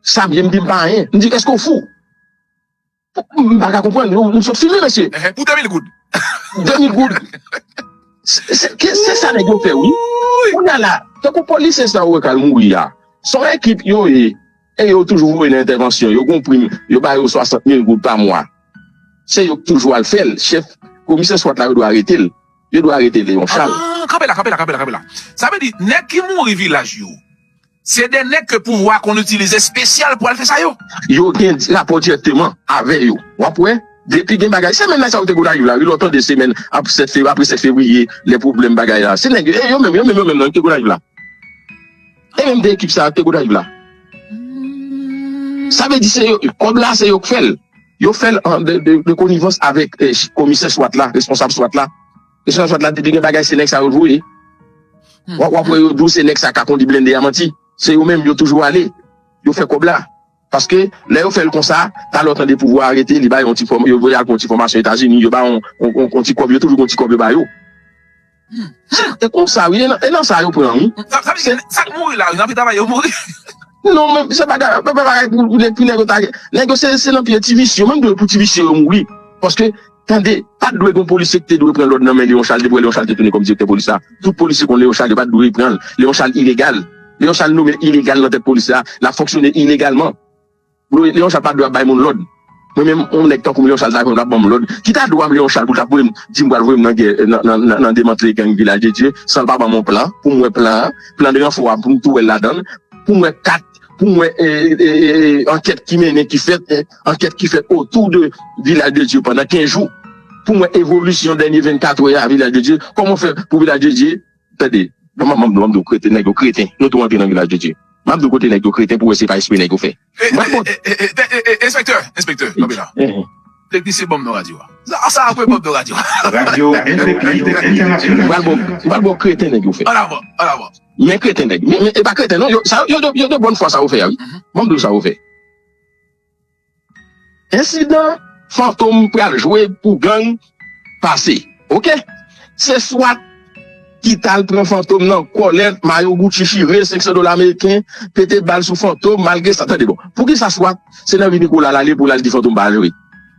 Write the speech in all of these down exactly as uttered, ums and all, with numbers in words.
Xavier, m di m pa anyen. M di, èske w fou? M pa ka konprann. Nou, nou sot filme, mesye. Ehe, pou de mil goud. De mil goud. Se, se, ke- se sa nèg yo fè, wi. Kounye a la, tankou polisye sa yo wè k al mouri a. Se yon ekip yo ye. E yo toujou voye nan entèvansyon. Yo gon prim. Yo ba yo swasant mil goud pa mwa. Se yo k toujou al fè l. Chèf komisè swat la, yo dwe arete l. Yo dwe arete Léon Charles. Ah, kanpe la, kanpe la, kanpe la, kanpe la. Sa vle di, nèg ki mouri vilaj yo, se de nèg ke pouvwa konn itilize espesyal pou al fè sa yo. Yo gen di- rapò dirèkteman avè yo. W ap wè, depi gen bagay, se menm nèg sa yo te Gonayiv la, wi, lè w tande semèn ap sèt fe- apre sèt fevriye, lè pwoblèm bagay la. Se nèg yo, e yo menm, yo menm, yo menm nan, yo te Gonayiv la. E menm de ekip sa yo te Gonayiv la. Sa vle di se yo, kòb la se yo k fè l. Yo fè l an de, de, de konivans avèk eh, komisè swat la, responsab swat la. Responsab swat la, depi gen bagay, se nèg sa yo voye. W ap w ap wè yo di w se nèg sa ka kondi blende a manti. Se yo menm, yo toujou ale. Yo fè kòb la. Paske lè yo fè l konsa, talè w tande pouvwa arete, li ba yo yon ti fòm, yo voye al pran yon ti fòmasyon Etazini, yo ba yon, yon, yon, yon ti kòb, yo toujou gon ti kòb yo ba yo. Se konsa, wi, e nan, e nan sa yo pran, wi. Sa, sa vle di, sa k mouri la, wi, nan pita yo mouri. Non, men se pa bagay pou, pou, pou nèg yo ta. Nèg yo se, se nan pye ti visye, menm dwe pou ti visye yo mouri. Paske, tande, pa t dwe gon polisye ki te dwe pran lòd nan men Léon Charles, depi Léon Charles te tounen kòm direktè polis la. Tout polisye konn Léon Charles, yo pa t dwe pran l. Léon Charles ilegal. Léon Charles nonmen ilegal nan tèt polis la. L ap fonksyone ilegalman. Léon Charles pa t dwe ap bay moun lòd. Mwen menm, yon nèg tankou Léon Charles ta konn ap ban m lòd. Ki ta dwa m Léon Charles pou l t ap voye m, di m pral voye m nan gè, nan, nan, nan, nan demantle gang Vilaj de Dye, san l pa ban m yon plan, pou m wè plan an, plan de ranfò a, pou m tou wè l ladan l, pou m wè kat, pou m wè, e, e, e, e, ankèt ki mennen, ki fèt, e, ankèt ki fèt otou de Vilaj de Dye pandan kenz jou, pou m wè evolisyon dènye vennkat è a Vilaj de Dye, kòman fè pou Vilaj de Dye Tande, m ap di w kreten, nèg yo kreten. Nou tou antre nan Vilaj de Dye. M ap di w kote nèg yo kreten pou w wè se pa espre nèg yo fè. M pral ba w. Enspektè, enspektè, kanpe la. Teknisyen, ban m nan radyo a. Sa, sa apre ban m nan radyo a. Radyo Entepi Entènasyonal. M pral ba w, m pral ba w kreten nèg yo fè. An avan, an avan. Men kreten nèg. Men, men e pa kreten non, yo, sa, yo, de- yo de bòn fwa sa yo fè a, wi. Ban m di w sa yo fè. Ensidan Fantom pral jwe pou gang pase. Oke? Se swat ki t al pran Fantom nan kòlèt, mayo Gucci chire, senk san dola ameriken, pete bal sou Fantom, malgre sa. Tande bon. Poukisa swat, se nan vi Nicolas l ale pou l al di Fantom pa al jwe?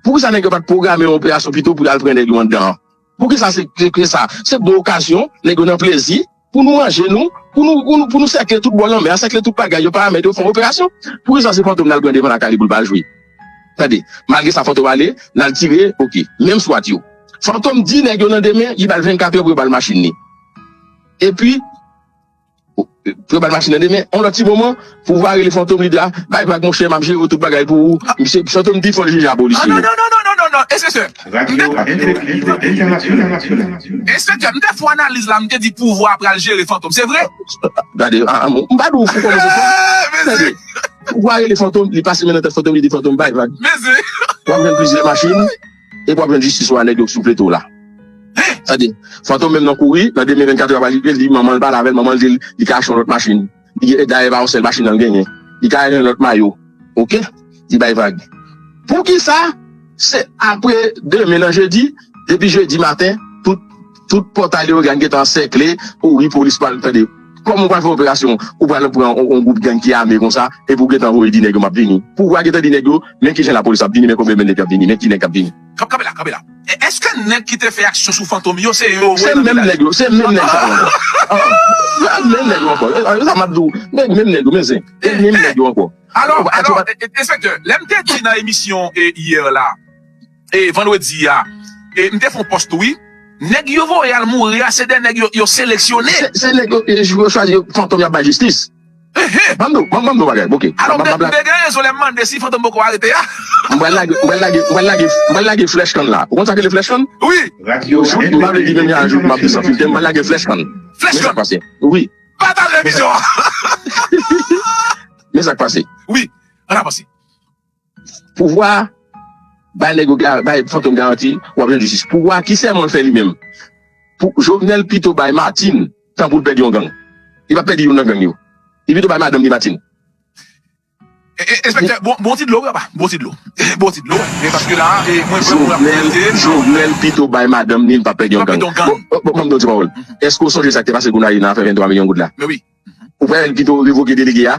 Poukisa nèg yo pa t pwograme yon operasyon pito pou y al pran nèg yo anndan an? Poukisa se ke, ke sa? Se bon okazyon, nèg yo nan plezi, pou nou ranje nou, pou nou, pou nou, pou nou sèkle tout bò lanmè a, sèkle tout bagay yo, paramèt yo, fè yon operasyon. Poukisa se Fantom n al pran devan lakay li pou l pa al jwe? Tande, malgre sa Fantom ale, n al tire, oke. Menm swat yo. Fantom di nèg yo nan demen, li ba l vennkat è pou yo ba l machin li. Epi, pou yo ba l machin nan demen, yon lòt ti moman, pouvwa rele Fantom li di a, bay vag monchè, m ap jere tout bagay pou ou. Misye, Fantom di fò l jije a polisye yo. Non, non, non, non, non, non, non, enspektè. Radyo Entepi Entènasyonal. Enspektè, m te fè analiz la, m te di pouvwa pral jere Fantom. Se vre? Gade, a, a, m pa di w fou kòman se fou. Tande, pouvwa rele Fantom, li pase men nan tèt Fantom, li di Fantom bay vag. W ap jwenn plizyè machin, epi w ap jwenn jistis ou a nèg yo k sou plato la. Tande, Fantom menm nan kouri, nan demen vennkat è a pral rive, li manman l pale avè l, manman l di l, li ka achte yon lòt machin. Li gen, dayè pa yon sèl machin nan l genyen. Li ka achte yon lòt mayo. Oke? Li bay vag. Poukisa? Se apre demen nan jedi, depi jedi maten, tout, tout pòtay Leyogàn gentan ansèkle, o wi, polis pral, tande. Kòman w pral fè operasyon, ou pral pran yon, yon gwoup gang ki ame konsa, epi w gentan voye di nèg yo m ap vini. Pouvwa gentan di nèg yo, men kijan lapolis ap vini, men konbyen nèg k ap vini, men ki nèg k ap vini. Kanpe la, kanpe la. E, èske nèg ki te fè aksyon sou Fantom yo, se yo? Se menm nèg yo, se menm nèg sa yo ankò. Ah, se menm nèg yo ankò. E, e, sa m ap di w, men menm nèg yo, men zen. Se menm nèg yo ankò. Alò, alò, e, e, enspektè, lè m te di nan emisyon, e, yè la, e, vandredi a, e, m te fè yon pòs tou, wi. Nèg yo voye al mouri a, se de nèg yo, yo seleksyone. Se, se nèg yo, yo chwazi, Fantom y ap bay jistis. Ban m di w, ban m, ban m di w bagay, oke. Alò, m te, m te gen rezon lè m mande si Fantom poko arete a. M pral lage, m pral lage, m pral lage, m pral lage flèch kann la. Ou konn sa k rele flèch kann? Wi. Radyo Entepi Entènasyonal. M pa vle di menm jan jou m ap di san filtè, m pral lage flèch kann. Flèch kann. Men sa k pase. Wi. Pataje emisyon an. Men sa k pase. Wi. Ann avanse. Pouvwa bay nèg yo ga- bay Fantom garanti, w ap jwenn jistis. Pouvwa ki sèman l fè li menm? Pou Jovenel pito bay Martine, tanpri l pèdi yon gang. Li p ap pèdi youn nan gang yo. Li pito bay madanm li Martine. E, e, enspektè, bon, bon ti dlo, wi, papa. Bon ti dlo. Bon ti dlo. Men paske la, e, mwen, mwen, mwen, Jovenel, Jovenel pito bay madanm li, li p ap pèdi yon gang. Bon, bon, bon, m di w ti pawòl. Èske w sonje sa k te pase Gonayiv nan afè venntwa milyon goud la? Men wi. Ou pa wè l pito revoke delege a?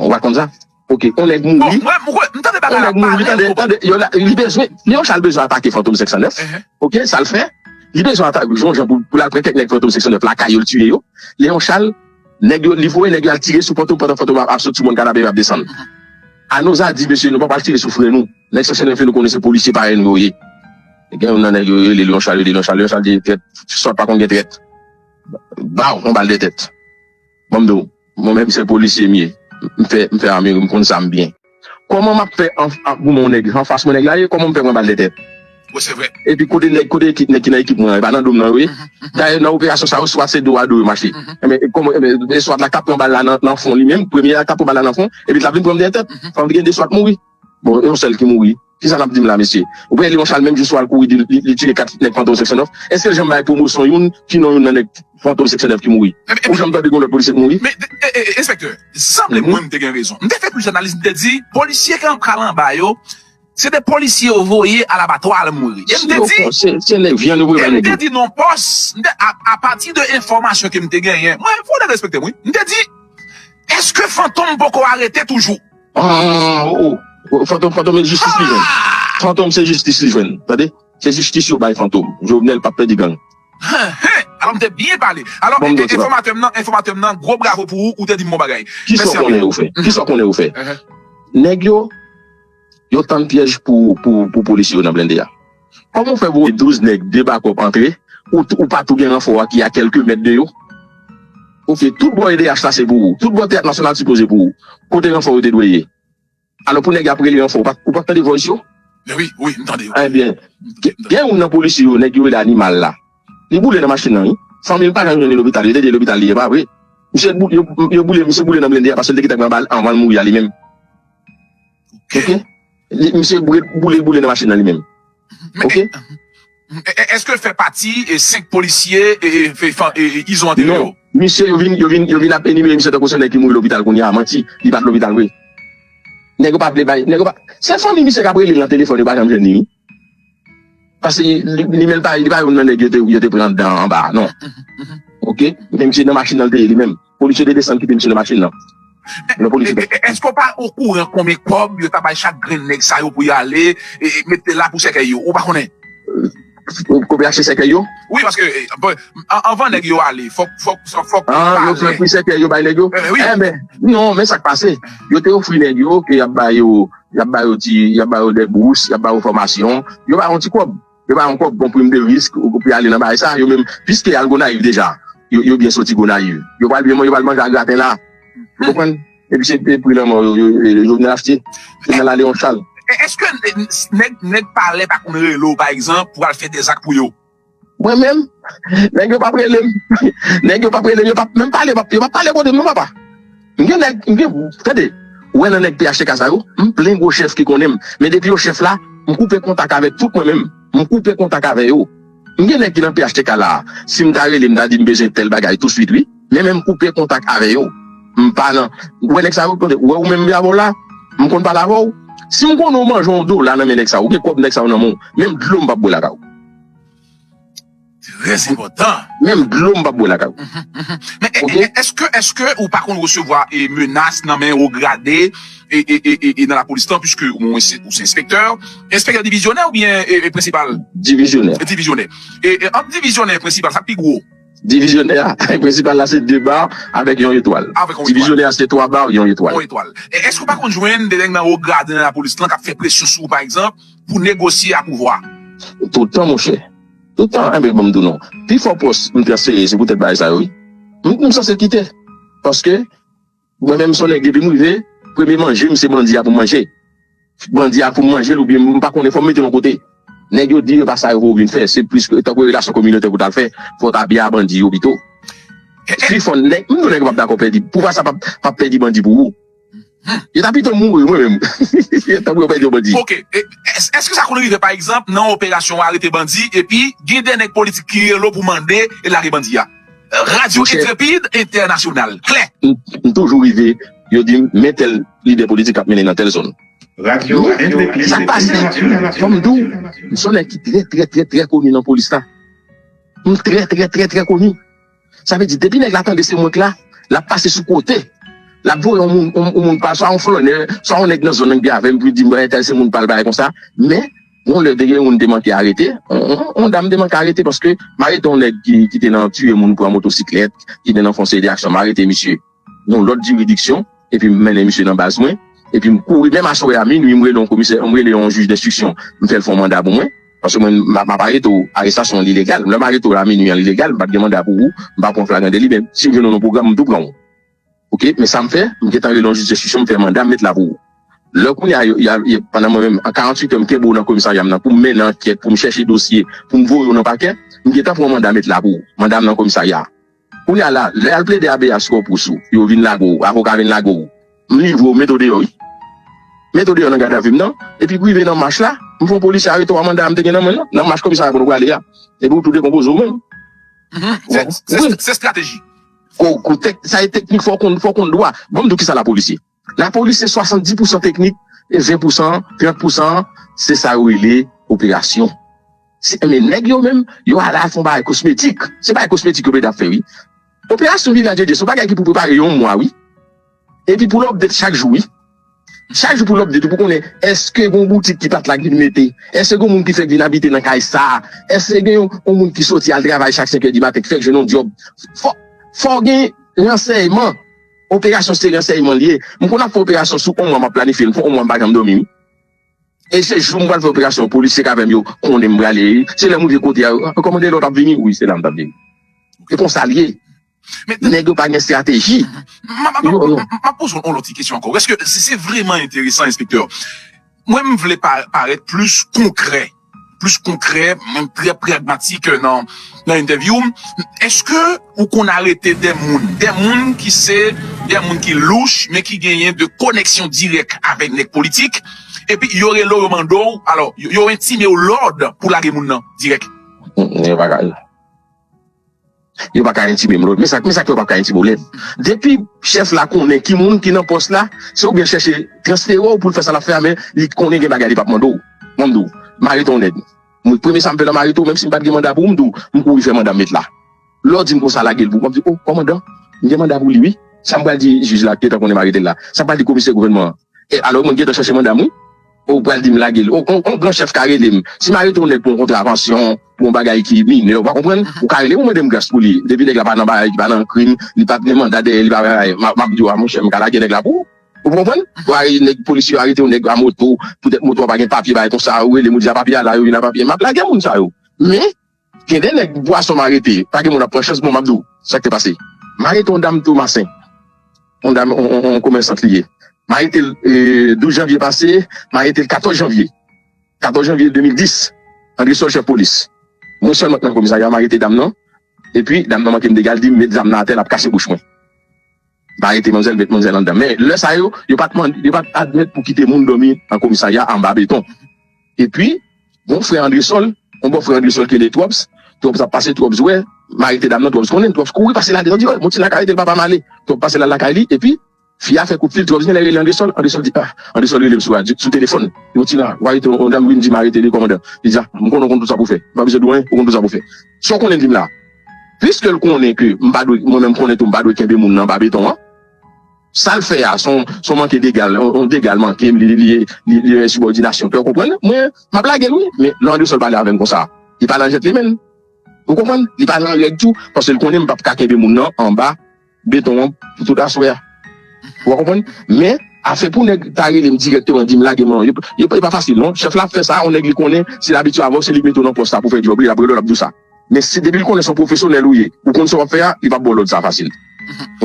Ou pa konn sa? Ok, yon nèg mouri. Yon nèg mouri, tande, tande, yo la, li bezwen, Leon Charles bezwen atake Fantom senk san nèf. Ok, sa l fè? Li bezwen atake, yon jan pou, pou l al pran kèk nèg Fantom senk san nèf lakay yo, l tiye yo. Leon Charles, nèg yo, li voye nèg yo al tire sou Fantom pandan Fantom ap, ap sot sou mòn, Kanapevè ap desann. Anoza di, mesye, nou pa pral tire sou frè nou. Nèg senk san nèf yo, nou konnen se polisye parèy nou yo ye. Gen youn nan nèg yo, yo rele Leon Charles, yo rele Leon Charles, Leon Charles di, tèt, sòt pa konn gen tèt. Baw, yon bal de tèt. Ban m di w, mwen menm se polisye m ye. M fè, m fè ame, m konn zam byen. Kòman m ap fè an, an, goumen yon nèg, anfas mwen nèg la ye, kòman m fè pran bal de tèt? Wi, se vre. Epi kote nèg, kote ekip, nèg ki nan ekip mwen an, e pa nan do m nan yo ye. Dayè, nan operasyon sa yo, swat se do a do yo mache. Enben, kòman, enben, e swat la k ap pran bal la nan, nan fwon li menm, premye a k ap pran bal la nan fwon, epi l ap vin pran m dèyè tèt. Fanm gen de swat mouri. Bon, e yon sèl ki mouri. Kisa n ap di m la, mesye? Ou wè Leon Charles menm jou swa l kouri di li, li tiye kat nèg Fantom senk san nèf. Èske l janm bay pwomosyon youn ki non youn nan nèg Fantom senk san nèf ki mouri? Ou janm tande gen lòt polisye ki mouri? Men, e, e, e, enspektè, sanble mwen m te gen rezon. M te fè plis analiz, m te di, polisye k ap pral anba yo, se de polisye yo voye alabatwa al mouri. E m te di, se, se nèg vyann yo voye bay nèg yo. E m te di non pòs, m te, a, apati de enfòmasyon ke m te genyen, mwen, fò w respekte m, wi. M te di, èske Fantom poko arete toujou? Ah, oh, oh. Fantom, Fantom, se jistis li jwenn. Fantom, se jistis li jwenn. Tande? Se jistis yo bay Fantom. Jovenel p ap pèdi gang. Hen, hen. Alò, m te byen pale. Alò, enfòmatè m nan, enfòmatè m nan, gwo bravo pou ou, ou te di m bon bagay. Kisa w konnen yo fè? Kisa w konnen yo fè? Nèg yo, yo tann pyèj pou, pou, pou polisye yo nan blende a. Kòman w fè voye douz nèg, de bakòp antre, ou, ou pa tou gen ranfò a ki a kèlke mèt de yo? Ok, tout bò E D H la se pou ou. Tout bò Teyat Nasyonal sipoze pou ou. Kote ranfò yo te dwe ye? Alò, pou nèg y ap rele ranfò, ou pa, ou pa tande voice yo? Men wi, wi, m tande yo. Ebyen, gen, gen youn nan polisye yo, nèg yo rele Animal la. Li boule nan machin nan, wi. Fanmi l pa janm jwenn li lopital, yo te di lopital li ye, pa vre. Misye bou-, yo, yo boule, misye boule nan blende a paske l te gentan pran bal anvan l mouri a li menm. Ok? Li, misye boule, boule, boule nan machin nan li menm. Ok? E, e, èske l fè pati e senk polisye e, e, e, e, Izo antere yo? Non. Misye, yo vin, yo vin, yo vin ap enimere misye tankou se nèg ki mouri lopital kounye a. Manti, li pa t lopital vre. Nèg yo pa vle bay, nèg yo pa, se fanmi misye k ap rele l nan telefòn, yo pa janm jwenn li, wi. Paske li, li menm pa, li pa youn nan nèg yo te, yo te pran anndan anba a, non. Ok? Men misye nan machin nan l te ye li menm. Polisye te desann kite misye nan machin nan. Nan polisye. E, e, èske w pa okouran konbyen kòb yo ta bay chak grenn nèg sa yo pou y ale, e, e, mete la pou sèkèy yo? Ou pa konnen? Pou, pou achte sèkèy yo? Wi, paske, e, bon, an-, anvan nèg yo ale, fòk, fòk, fòk, fòk yo pale. Ah, yo fè pri sèkèy yo bay nèg yo? E, wi. Enben, non, men sa k pase. Yo te ofri nèg yo ke y ap ba yo, y ap ba yo ti, y ap ba yo de bous, y ap ba yo fòmasyon. Yo ba yo yon ti kòb. Yo pa yon kòb bon prim de risk, ou pou y ale nan bagay sa, yo menm, piske y al Gonayiv deja, yo, yo byen soti Gonayiv. Yo pral byen, yo pral manje a graten la. Ou konprann? Epi se, e, pri lanmò yo, yo, yo, yo vin achte. Se nan la Leon Charles. E, èske nèg, nèg palè pa konn rele w, pa egzanp, pou al fè de zak pou yo? Mwen menm, nèg yo p ap rele m. Nèg yo p ap rele m, yo p ap menm pale, yo p ap, yo p ap pale kote m non, papa. M gen nèg, m gen, tande, ou wè nan nèg P H T K sa yo, m plen gwo chèf ki konnen m. Men depi yo chèf la, m koupe kontak avèk tout mwen menm. M koupe kontak avè yo. M gen nèg ki nan P H T K la. Si m ta rele, m ta di m bezwen tèl bagay touswit, wi. Men, men m koupe kontak avè yo. M pa nan, ou wè nèg sa yo, tande, ou wè ou menm avè w la, m konn pale avè w. Si m konnen w manje yon dola nan men nèg sa yo, ou gen kòb nèg sa yo nan men w, menm dlo m p ap bwè lakay ou. Trè enpòtan. Menm dlo m p ap bwè lakay ou. Mhm, mhm. Men, e, e, èske, èske ou pa konn resevwa, e, menas nan men wo grade, e, e, e, e, e nan lapolis lan, piske ou, ou se enspektè, enspektè divizyonè oubyen e, e, prensipal? Divizyonè. Divizyonè. E, e ant divizyonè e prensipal, sa k pi gwo? Divizyonè a, prensipal la se de ba avèk yon etwal. Avèk yon etwal. Divizyonè a se twa ba, yon etwal. Yon etwal. E èske w pa konn jwenn de nèg nan wo grade nan lapolis lan k ap fè presyon sou ou, pa egzanp, pou negosye a pouvwa? Tout tan, monchè. Tout tan, enben, ban m di w non. Pi fò pòs m transfere, se poutèt bagay sa yo, wi. M, m sanse kite. Paske, mwen menm, se yon nèg, depi m rive, premye manje m, se bandi a pou m manje. Bandi a pou m manje l, oubyen m pa konnen, fò m mete l yon kote. Nèg yo di yo pa sa yo pou w vin fè, se plis ke tankou relasyon kominotè pou w t al fè, fò w t abiye a bandi yo pito. Pi fò nèg, m di w nèg yo p ap dakò pèdi, pouvwa sa p ap, p ap pèdi bandi pou ou. Yo ta pito mouri, mwen menm. Tankou yo pèdi yon bandi. Ok, e, èske sa konn rive, pa egzanp, nan operasyon arete bandi, epi gen de nèg politik ki rele w pou mande e lage bandi a? Radyo Entrepid Entènasyonal, klè. M, m toujou rive, yo di m, men tèl lidè politik ap mennen nan tèl zòn. Radyo Entrepid. Sa k pase? Fò m di w, m se yon nèg ki trè, trè, trè, trè koni nan polis la. M trè, trè, trè, trè koni. Sa vle di, depi nèg la tande se mwen k la, l ap pase sou kote. L ap voye yon moun, yon, yon moun pa, swa yon flannè, swa yon nèg nan zòn nan ki avè m, pou l di m, entèl se moun pa l, bagay konsa. Men, yon lè te gen yon moun te manke arete, yon, yon, yon dam te manke arete paske m arete yon nèg ki, ki te nan tiye moun pran motosiklèt, ki te nan fon seri de aksyon, m arete misye. Yon lòt jiridiksyon, epi m mennen misye nan baz mwen, epi m kouri, menm aswè a minwi, m rele yon komisè, m rele yon jij denstriksyon, m fè l fè yon manda pou mwen, paske mwen, m, m ap arete w, arestasyon an li legal, lè m arete w la minwi an li legal, m pa t gen manda pou ou, m pa pran w flagrant délit, men si m jwenn w nan pwogram, m tou pran w. Ok, men sa m fè, m gentan rele yon jij denstriksyon, m fè manda, m met la pou ou. Lè kounye a, yo, y a, y a, pandan mwen menm, an karanntuit è, m kenbe w nan komisarya m nan, pou m mennen ankèt, pou m chèche dosye, pou m voye w nan pakè, m gentan pran yon manda, met la pou ou, manda m nan komisarya a. Kounye a la, lè y al plede habeas corpus ou, yo vin lage w, avoka vin lage w, m livre w, mete w deyò, wi. Mete w deyò nan gadavi m nan, epi pou rive nan mach la, m fè yon polisye arete w a manda a m te gen nan men l lan, nan mach komisarya kote w prale a. Epi w tou dekonpoze w menm. Mhm. Se, se, se estrateji. Ko, ko tek-, sa e teknik, fò w konn, fò w konn dwa. Ban m di w kisa lapolis ye. Lapolis se swasanndis pousan teknik, e ven pousan, trant pousan, se sa yo rele operasyon. Se, men nèg yo menm, yo ale al fè yon bagay kosmetik. Se bagay kosmetik yo plede ap fè, wi. Operasyon Vila Djedje, se yon bagay ki pou prepare yon mwa, wi. Epi pou l update chak jou, wi. Chak jou pou l update, pou konnen, èske gen yon boutik ki pa t la ki vin mete? Èske gen yon moun ki fèk vin abite nan kay sa a? Èske gen yon, yon moun ki soti al travay chak senk è di maten, ki fèk jwenn yon djòb? Fò, fò gen ransèyman. Operasyon se ransèyman l ye. M konn ap fè operasyon sou yon mwa, m ap planifye l. M fè yon mwa, m pa janm dòmi, wi. E se jou m pral fè operasyon, polisye k avè m yo konnen m prale, wi. Se lè m rive kote a, "Kòmandè, lè w t ap vini?" "Wi, se la m t ap vini." E konsa l ye. Men nèg yo pa gen estrateji. M ap, m ap, m ap, m ap poze w yon lòt ti kesyon ankò. Èske se, se vrèman enteresan, enspektè? Mwen, m vle pa-, parèt plis konkrè. Plis konkrè, menm trè pragmatik nan, nan entèvyou m. Èske ou konn arete de moun, de moun ki se de moun ki louch, men ki genyen de konèksyon dirèk avèk nèg politik, epi yo rele w, yo mande w, alò, yo, yo entime w lòd pou lage moun nan dirèk? Mm, yo pa ka. Yo pa ka entime m lòd. Men sa, men sa k fè yo pa ka entime w lòd. Depi chèf la konnen ki moun ki nan pòs la, se oubyen chèche transfere w pou l fè sa l ap fè a, men li konnen gen bagay li p ap mande w. Mwen m di w, m arete yon nèg. Mwen, premye sa m fè lè m arete w, menm si m pa t gen manda pou ou, m di w, m kouri fè manda m met la. Lè w di m konsa, lage l pou ou, m ap di, "O, kòmandan, m gen manda pou li, wi." Sa m pral di jij la, ki gentan konnen m arete l la. Sa m pral di komisè gouvènman an. E alò, mwen gentan chèche manda m, wi. Ou pral di m lage l. O, on, on gran chèf ka rele m. Si m arete yon nèg pou yon kontravansyon, pou yon bagay ki minè, ou pa konprann? Ou ka rele m, ou mande m gras pou li. Depi nèg la pa nan bagay, li pa nan krim, li pa t gen manda dèyè, li pa bagay, m ap, m ap di w, "A, monchè, m ka lage nèg la pou ou." Ou konprann? Ou a nèg polisye yo arete yon nèg a moto, poutèt moto a pa gen papye, bagay konsa, ou rele m, ou di, "A, papye a la, yo vin a papye." M ap lage moun sa yo. Men, gen de nèg pwason m arete, pa gen moun ap pran chans, bon, m ap di w, sa k te pase. M arete yon dam Tomasen. Yon dam, yon, yon, yon komèsant li ye. M arete l, e, douz janvye pase, m arete l katòz janvye. Katòz janvye de mil dis, Andresol chèf polis. Mwen sèlman k nan komisarya, m arete dam nan. Epi, dam nan manke m dega, l di m met zam nan atè, l ap kase bouch mwen. M pa arete manmzèl, met manmzèl anndan. Men, lè sa yo, yo pa t mande, yo pa t admèt pou kite moun dòmi nan komisarya anba beton. Epi, yon frè Andresol, yon bòfrè Andresol ki rele Twòps, Twòps ap pase, Twòps wè, m arete dam nan, Twòps konnen, Twòps kouri pase la devan, di, "O, Montina ka rete l, papa m ale." Twòps pase la lakay li, epi, fi a fè kout fil, Twòps gen lè rele Andresol, Andresol di, "A." Andresol rele m sou radyo, sou telefòn. Li di, "Montina, w arete yon dam, wi, m di m arete li, kòmandan." Li di, "A, m konnen w konn tout sa pou w fè. M pa bezwen di w anyen, ou konn tout sa pou w fè." Sa w konnen, di m la. Piske l konnen ke m pa dwe, mwen menm konnen tou, m pa dwe kenbe moun nan anba beton an, Sa l fè a, se yon, se yon manke degal, yon, yon degal manke, li, li, li, li, li, li ensibòdinasyon. Ou konprann? Mwen, m ap lage l, wi. Men, lè Andrésol pale avè m konsa, li pale an gentleman. Ou konprann? Li pale an règ tou, paske l konnen m p ap ka kenbe moun nan anba beton an pou tout aswè a. Ou konprann? Men, afè pou nèg ta rele m dirèkteman, di m lage mwen, yo, yo, yo pa fasil, non. Chèf la ap fè sa, yon nèg li konnen, si l abitye avè w, se li k mete w nan pòs la pou fè djòb li, l ap rele w, l ap di w sa. Men si depi l konnen se yon pwofesyonèl ou ye, ou konn sa w ap fè a, li p ap ba w lòd sa fasil.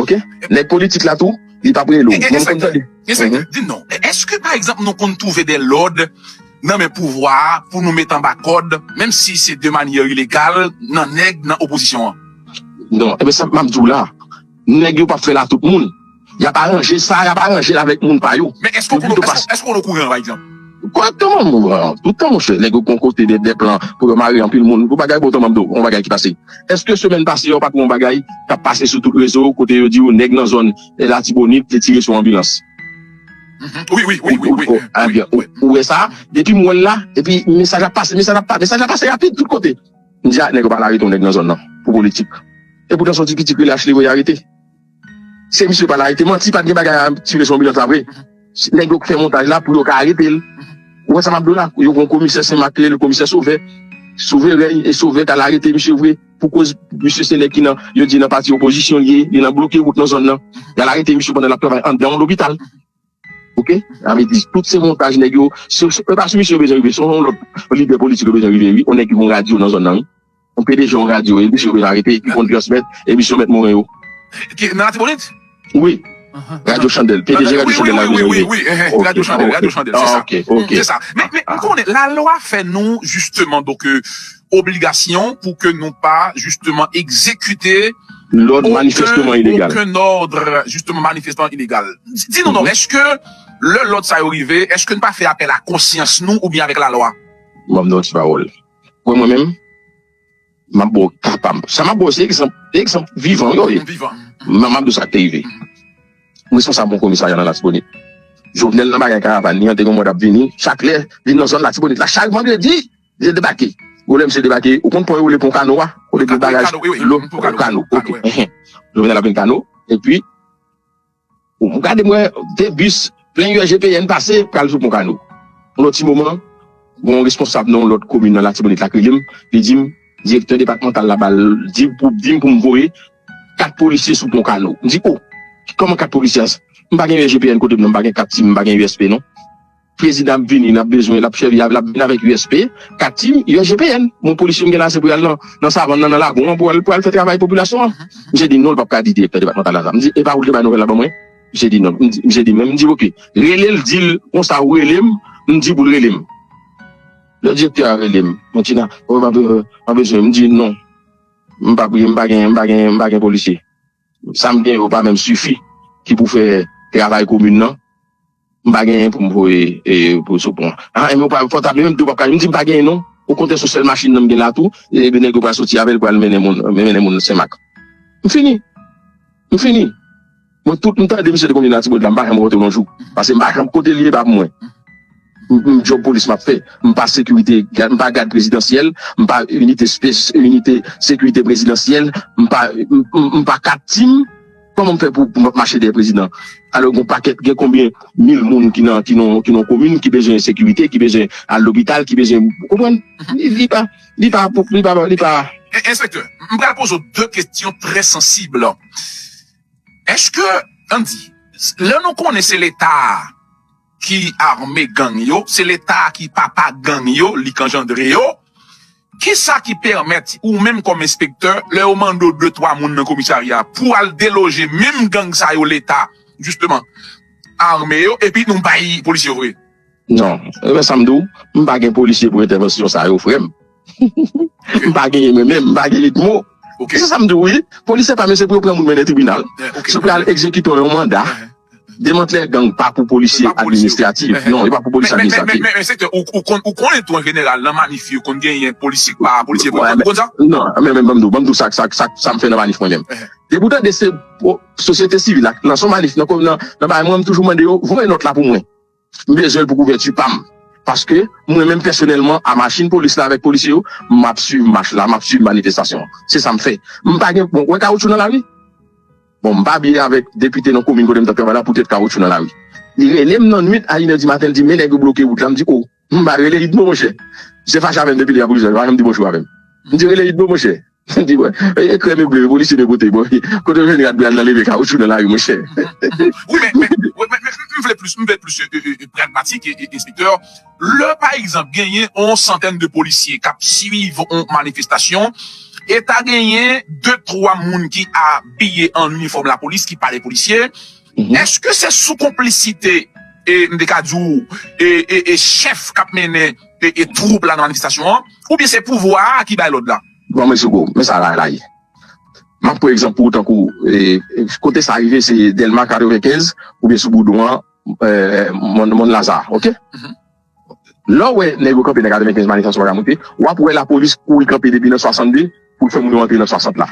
Oke? Nèg politik la tou, li p ap rele w. Mwen m konn tande. Enspektè, di m non, èske, pa egzanp, nou konn twouve de lòd nan men pouvwa a pou nou met anba kòd, menm si se de manyè ilegal, nan nèg nan opozisyon an? Non, e ben sa m ap di w la. Nèg yo p ap fè l a tout moun. Y ap aranje sa, y ap aranje l avèk moun pa yo. Men èske w konn, èske, èske w okouran, pa egzanp? Kòrèkteman, mon, toutan, monchè, nèg yo gon kote de, de plan pou yo mare anpil moun. Pou bagay bon, tanman m di w, yon bagay ki pase. Èske semèn pase yo pa t wè yon bagay k ap pase sou tout rezo, kote yo di yo nèg nan zòn, eh, Latibonit te tire sou anbilans? Wi, wi, wi, wi, wi. Ou wè sa, depi m wè l la, epi mesaj ap pase, mesaj ap pase, mesaj ap pase rapid tout kote. M di, a, nèg yo pa t arete yon nèg nan zòn nan pou politik. E poutan se yon ti pitit rele Ashley voye arete. Se misye pa t arete, manti, pa t gen bagay a tire sou anbilans la vre. Nèg yo fè montaj la pou yo ka arete l. Ou wè sa m ap di w la? Yo gon komisè Senmak, rele komisè Sovè. Sovè, e Sovè t al arete misye vre. Pou koz misye se nèg ki nan, yo di nan pati opozisyon li ye, li nan bloke wout nan zòn nan. Y al arete misye pandan l ap travay anndan yon lopital. Oke? Sa vle di, tout se montaj nèg yo. Se, se, e pa sou misye yo bezwen rive, se yon lòt lidè politik yo bezwen rive, wi. Yon nèg ki gon radyo nan zòn nan, wi. Yon P D G yon radyo, e misye yo bezwen arete, ki konn transmèt, emisyon Mèt Moren yo. Ki, nan Latibonit? Wi. Radyo Chandèl. P D G Radyo Chandèl la bezwen rive. Wi, wi, wi, wi, wi, wi, radyo Chandèl, radyo Chandèl, se sa. Oke, oke. Se sa. Men, men, m konnen, lalwa fè nou, jisteman, donk, euh, obligasyon pou ke nou pa, jisteman, egzekite lòd manifesteman ilegal. Okenn òd, jisteman, manifesteman ilegal. Di, di nou non, èske lè lòd sa yo rive, èske n pa fè apèl a konsyans nou oubyen avèk lalwa? Ban m yon ti pawòl. Mwen, mwen menm, m ap ba w ka pa m. Sa m ap ba w se egzanp, egzanp vivan yo ye. Vivan. M, m ap di w sa k te rive. M responsab yon komisarya nan Latibonit. Jovenel nan bagay karavàn li an, te gen yon mòd ap vini. Chak lè vin nan zòn Latibonit la, chak vandredi, li te debake. Ou lè misye debake, ou konn pon yo rele pon Kano a? Kote gen baraj dlo, pon Kano. Oke. Jovenel ap vin Kano. Epi, ou gade mwen, de bis plen U S G P N pase, pral sou pon Kano. Yon lòt ti moman, yon responsab nan yon lòt komin nan Latibonit la k rele m, li di m, direktè depatmantal la ba l, di pou, di m pou m voye kat polisye sou pon Kano. M di, o, kòman kat polisye a? M pa gen U S G P N kote m nan, m pa gen kat tim, m pa gen U S P non. Prezidan ap vini, l ap bezwen, l ap sèvi, l ap vin avèk U S P, kat tim, U S G P N. Bon, polisye m gen la, se pou y al nan, nan savann nan, nan lagon an, pou al, pou al fè travay popilasyon an. Misye di, non, l p ap ka di direktè depatmantal la sa. M di, e pa ou ki te bay nouvèl la ban mwen? Misye di, non. M di, misye di, men m di, oke. Rele l, di l, konsa ou rele m, m di pou l rele m. Lè direktè a rele m, mwen di, nan, ou pa, pa bezwen, m di, non. M pa, m pa gen, m pa gen, m pa gen polisye. Sa m gen yo pa menm sifi ki pou fè travay komin nan. M pa genyen pou m voye, e, pou sou pon an. A, e, mwen pa, fò ta menm tou, pa ka, m di m pa genyen non. Okontrè, se sèl machin nan m gen la tou, e, nèg yo pral soti avè l, pral mennen moun, mennen moun Senmak. M fini. M fini. Mwen, tout, m tande misye te konbyen nan Latibonit la, m pa janm rantre yon jou. Paske m pa janm kote l ye, pa pou mwen. M, m, djòb polis m ap fè. M pa sekirite, gad, m pa gad prezidansyèl, m pa inite spes-, inite sekirite prezidansyèl, m pa, m, m, m pa kat tim. Kòman m fè pou, pou m ap mache dèyè prezidan? Alò, gon pakèt, gen konbyen mil moun ki nan, ki nan, ki nan komin, ki bezwen sekirite, ki bezwen al lopital, ki bezwen, ou konprann? Li, li pa, li pa, li pa, li pa. E, enspektè, m pral poze w de kesyon trè sansib. Èske, ann di, lè nou konnen se Leta a ki ame gang yo, se Leta a ki papa gang yo, li k anjandre yo, kisa ki pèmèt ou menm kòm enspektè, lè yo mande w de twa moun nan komisarya pou al deloje menm gang sa yo Leta, jisteman, ame yo, epi nou bay polisye yo voye? Non, e ben sa m di w, m pa gen polisye pou entèvansyon sa yo, frè m. M pa genyen mwen menm, m pa gen etmo. Se sa m di w, wi. Polisye pa, men se pou yo pran moun mennen tribinal. Se pou yo al egzekite yon manda. Demantlè gang pa pou polisye administratif. Non, li pa pou polisye administratif. Men, men, men, men, enspektè, ou, ou konn, ou konnen tou an jeneral, nan manif, yo konn genyen polisye k pa polisye vre. Ou konn sa? Non, men, men, ban m di w, ban m di w sa, sa, sa, sa m fè nan manif mwen menm. Depi w tande se, o, sosyete sivil la, nan son manif, nan, nan, nan bagay mwen, m toujou mande yo, voye nòt la pou mwen. M bezwen l pou kouvèti pa m. Paske mwen menm pèsonèlman, a machin polis la avèk polisye yo, m ap swiv mach la, m ap swiv manifestasyon an. Se sa m fè. M pa gen, bon, ou wè kawotchou nan lari? Bon, m pa byen avèk depite nan komin kote m t ap travay la poutèt kawotchou nan lari. Li rele m nan nwit a inè di maten, li di, "Men nèg yo bloke wout la." M di, "O, m pa rele Idmo, monchè." Misye fache avè m depi lè a pou jodi a, li pa janm di bonjou avè m. M di, "Rele Idmo, monchè." M di, "Wè, e krèm e ble, polisye de kote, bon, kote w jwenn rad blan nan leve kawotchou nan lari, monchè?" Wi, men, men, men, men, m vle plis, m vle plis e, e, e, pragmatik, e, e, enspektè. Lè, pa egzanp, genyen yon santèn de polisye k ap swiv yon manifestasyon, e ta genyen de, twa moun ki abiye an inifòm lapolis, ki pa de polisye, èske se sou konplisite, e, m te ka di w, e, e, e chèf k ap mennen e, e twoup la nan manifestasyon an, oubyen se pouvwa a ki bay lòd la? Bon, men sou kou, men sa la, la ye. M ap pran egzanp pou ou tankou, e, e, kote sa rive, se Dèlma katrevenkenz, oubyen sou Boudon an, e, Mòn, Mòn Laza, oke? Lè w wè nèg yo kanpe nan katrevenkenz, manifestasyon pa ka moute, w ap wè lapolis kouri kanpe depi nan swasannde pou l fè moun yo antre nan swasant la.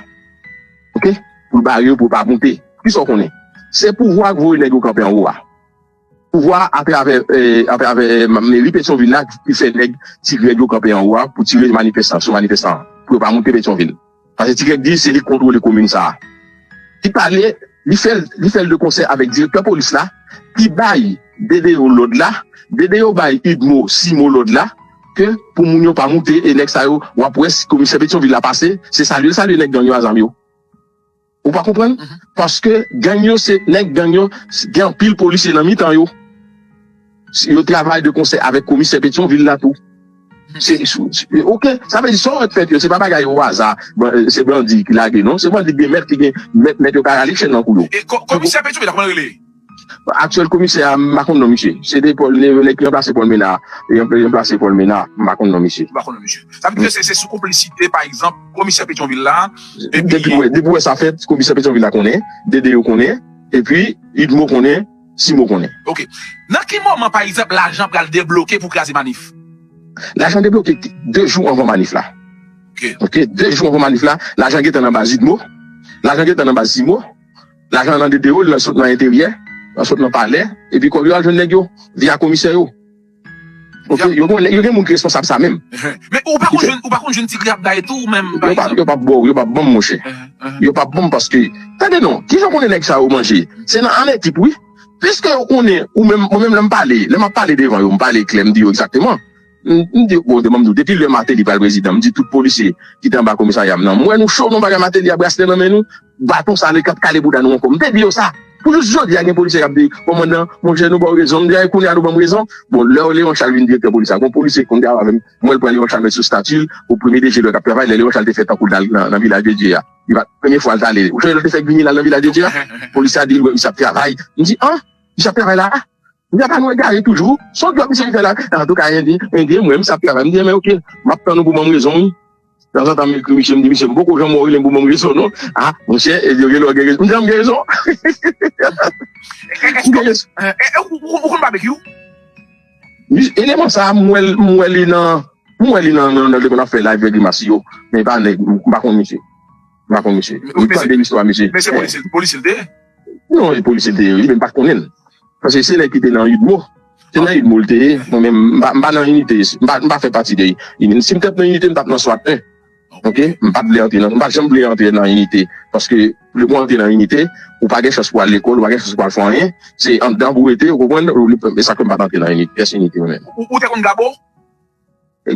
Oke? Pou l bare yo, pou yo pa moute. Kisa w konnen? Se pouvwa k voye nèg yo kanpe anwo a. Pouvwa a, atravè, e, atravè meri Petyonvil la, ki fè nèg Ti Grèg yo kanpe anwo a pou tire manifestan, sou manifestan, pou yo pa moute Petyonvil. Paske Ti Grèg di se li k kontwole komin sa a. Li pale, li fè l, li fè l de konsè avèk direktè polis la, ki bay Dedeo lòd la, Dedeo bay Idmo, Simo lòd la, ke pou moun yo pa moute, e nèg sa yo, w ap wè si komisè Petyonvil la pase, se salye l salye nèg gang yo a zam yo. Ou pa konprann? Paske gang yo se nèg gang yo, gen anpil polisye nan mitan yo. Yo travay de konsè avèk komisè Petyonvil la tou. Se, se, se- oke, sa vle di sa w wè k fèt yo, se pa bagay o aza, ban- se bandi ki lage non, se bandi ki gen mèt, ki gen mèt, mèt yo ka rale chèn nan kou yo. E ko- komisè Petyonvil la, kòman l rele? Aktyèl komisè a, m pa konn non misye. Se de Paul, nèg ki ranplase Paul Mena, ranplase Paul Mena, m pa konn non misye. M pa konn non misye. Sa vle di se, se sou konplisite, pa egzanp, komisè Petyonvil la, epi Depi w wè, depi w wè sa fèt, komisè Petyonvil la konnen, Dedeo konnen, epi Idmo konnen, Simo konnen. Oke. Nan ki moman, pa egzanp, lajan pral debloke pou kraze manif? Lajan debloke de jou anvan manif la. Oke. Oke, de jou anvan manif la, lajan gentan nan baz Idmo, lajan gentan nan baz Simo, lajan nan Dedeo, l sot nan enteryè, l sot nan palè, epi kòb yo al jwenn nèg yo, via komisè yo. Oke, yo gen, yo gen moun ki responsab sa menm. Men ou pa konn jwenn, ou pa konn jwenn ti grab day tou menm, pa egzanp? Yo p ap ba w, yo p ap ban m, monchè. Yo p ap ban m paske, tande non, kijan w konnen nèg sa yo manje? Se nan an ekip, wi. Piske yo konnen, ou menm, mwen menm lè m pale, lè m ap pale devan yo, m pale klè, m di yo egzakteman. M, m di, bon, depi m di w, depi lè Martelly pral prezidan, m di tout polisye ki te anba komisarya m nan, m wè nou cho, nou bagay Martelly a braslè nan men nou, baton sa li k ap kale bouda nou ankò. M te di yo sa. Pou jis jodi a gen polisye k ap di, kòmandan, monchè, nou ba w rezon. M di, ay, kounye a nou ban m rezon. Bon, lè Léon Charles vin direktè polis la, gon polisye k konn travay avè m, m wè l pran Léon Charles met sou stati l, pou premye D G lè k ap travay, lè Léon Charles te fè tankou l t al nan, nan Vilaj de Dye a. Li pa t, premye fwa l t ale. Ou sonje lè l te fè k vini l al nan Vilaj de Dye a? Polisye a di l wè misye ap travay. M di, an? Misye ap travay la? Misye pa nou egare toujou. Se yon djòb misye vin fè la. Antouka, Endyen, Endyen, m wè misye ap travay. M di, men oke, m ap tann ou pou ban m rezon, wi. Tanzantan, m ekri misye, m di, misye, m poko janm wè w rele m pou ban m rezon, non. A, monchè, e yo rele w gen rezon. M di, m gen rezon. M gen rezon. Ou konn babekyou? Eleman sa a, m wè l, m wè li nan, m wè li nan, nan, nan, nan, nan fè live Grimas yo. Men pa nèg, m pa konn misye. M pa konn misye. Ou tande listwa misye. Men se polisye, polisye l te ye? Non, e polisye l te ye, wi, men m pa t konnen l. Paske se nèg ki te nan Udmo. Se nan Udmo l te ye. Mwen menm, m pa, m pa nan Inite. M pa, m pa fè pati de Inite. Si m t ap nan Inite, m t ap nan swat en. Oke? M pa t vle antre nan, m pa t janm vle antre nan Inite. Paske lè w antre nan Inite, ou pa gen chans pou al lekòl, ou pa gen chans pou al fè anyen. Se anndan pou w rete, ou konprann? E sa k fè m pa t antre nan Inite, pyès Inite mwen menm. Ou, ou te konn Gabo?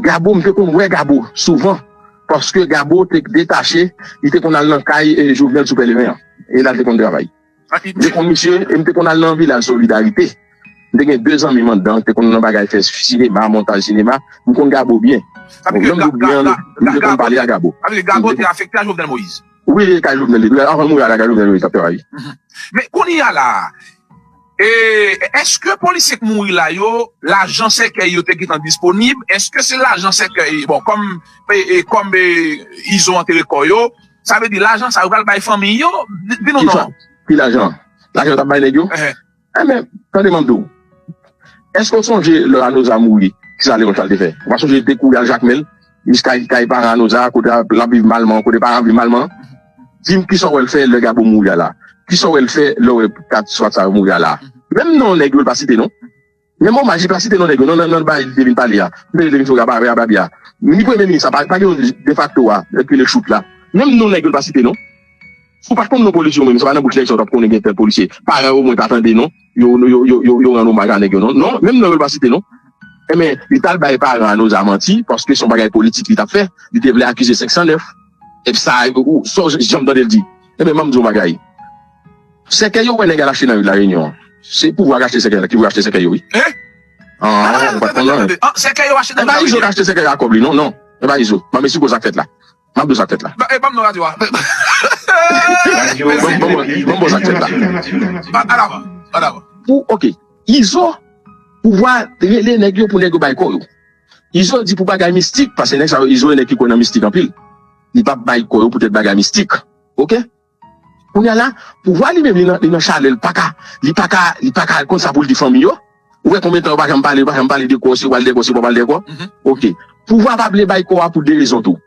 Gabo, m te konn wè Gabo souvan, paske Gabo te detache, li te konn al nan kay, e, Jovenel sou Pèleren an. E la l te konn travay. M te konn misye, e m te konn al nan Vilaj Solidarite. M te gen de zanmi m anndan, te konn nan bagay fè sinema, montaj sinema. M konn Gabo byen. Lè m di w byen, m te konn pale a Gabo. Sa vle di Gabo te afekte a Jovenel Moïse? Wi, kay Jovenel li. Avan l mouri a, la kay Jovenel li t ap travay. Men kounye a la, e, èske polisye k mouri la yo, lajan sèkèy yo te gentan disponib? Èske se lajan sèkèy, bon, kòm, e, e, kòm, e, Izo antere kò yo, sa vle di lajan sa yo pral bay fanmi yo? Di, di nou non. Ki lajan? Lajan yo t ap bay nèg yo? Enben, tande m ap di w. Èske w sonje lè Anoza mouri, kisa Léon Charles te fè? Ou pa sonje li te kouri al Jakmèl, jiska kay paran Anoza, kote l ap viv malman, kote paran ap viv malman? Di m kisa w wè l fè lè Gabo mouri a la? Kisa w wè l fè lè w wè kat swat sa yo mouri a la? Menm non nèg yo l pa site non. Menm omaj li pa site non nèg yo non nan, nan bagay li te vin pale a. M te vin fè w gaba avè a babya. Ni premye minis la, pa, pa gen yon defakto a, nèg ki rele Chout la. Menm non nèg yo l pa site non. Si w pa t konn non polisye w menm, se pa nan bouch nèg sa w t ap konnen gen tèl polisye. Paran yo omwen pa tande non. Yo, yo, yo, yo, yo rann omaj a nèg yo non. Non, menm non yo l pa site non. Enben, li t al bay paran Anoza manti, paske se yon bagay politik li t ap fè. Li te vle akize senk san nèf. Epi sa, ou, sa w janm tande l di. Enben, ban m di w yon bagay. Sèkèy yo wè nèg al achte nan ri Larenyon an. Se pouvwa k achte sèkèy la, ki vle achte sèkèy yo, wi. Hein? Ah, ou pa t konn nan. Ah, sèkèy yo achte nan ri Larenyon. E pa Izo k achte sèkèy a kòb li, non, non. E pa Izo. Ban m esplike w sa k fèt la. M ap di w sa k fèt la. Ba- e, ban m non radyo a. Ban m, ban m, ban m ba w sa k fèt la. Ba- Ann avan, ann avan. Pou, ok. Izo, pouvwa rele nèg yo pou nèg yo bay kò yo. Izo di pou bagay mistik, paske nèg sa yo, Izo e nèg ki kwè nan mistik anpil. Li p ap bay kò yo poutèt bagay mistik. Ok? Kounye a la, pouvwa li menm, li nan, li nan chalè, li pa ka, li pa ka, li pa ka konn sa pou l di fanmi yo. Ou wè konbyen tan yo pa janm pale, yo pa janm pale de kò, si yo pral de kò, si yo pa pral de kò. Ok. Pouvwa pa vle bay kò a pou de rezon tou.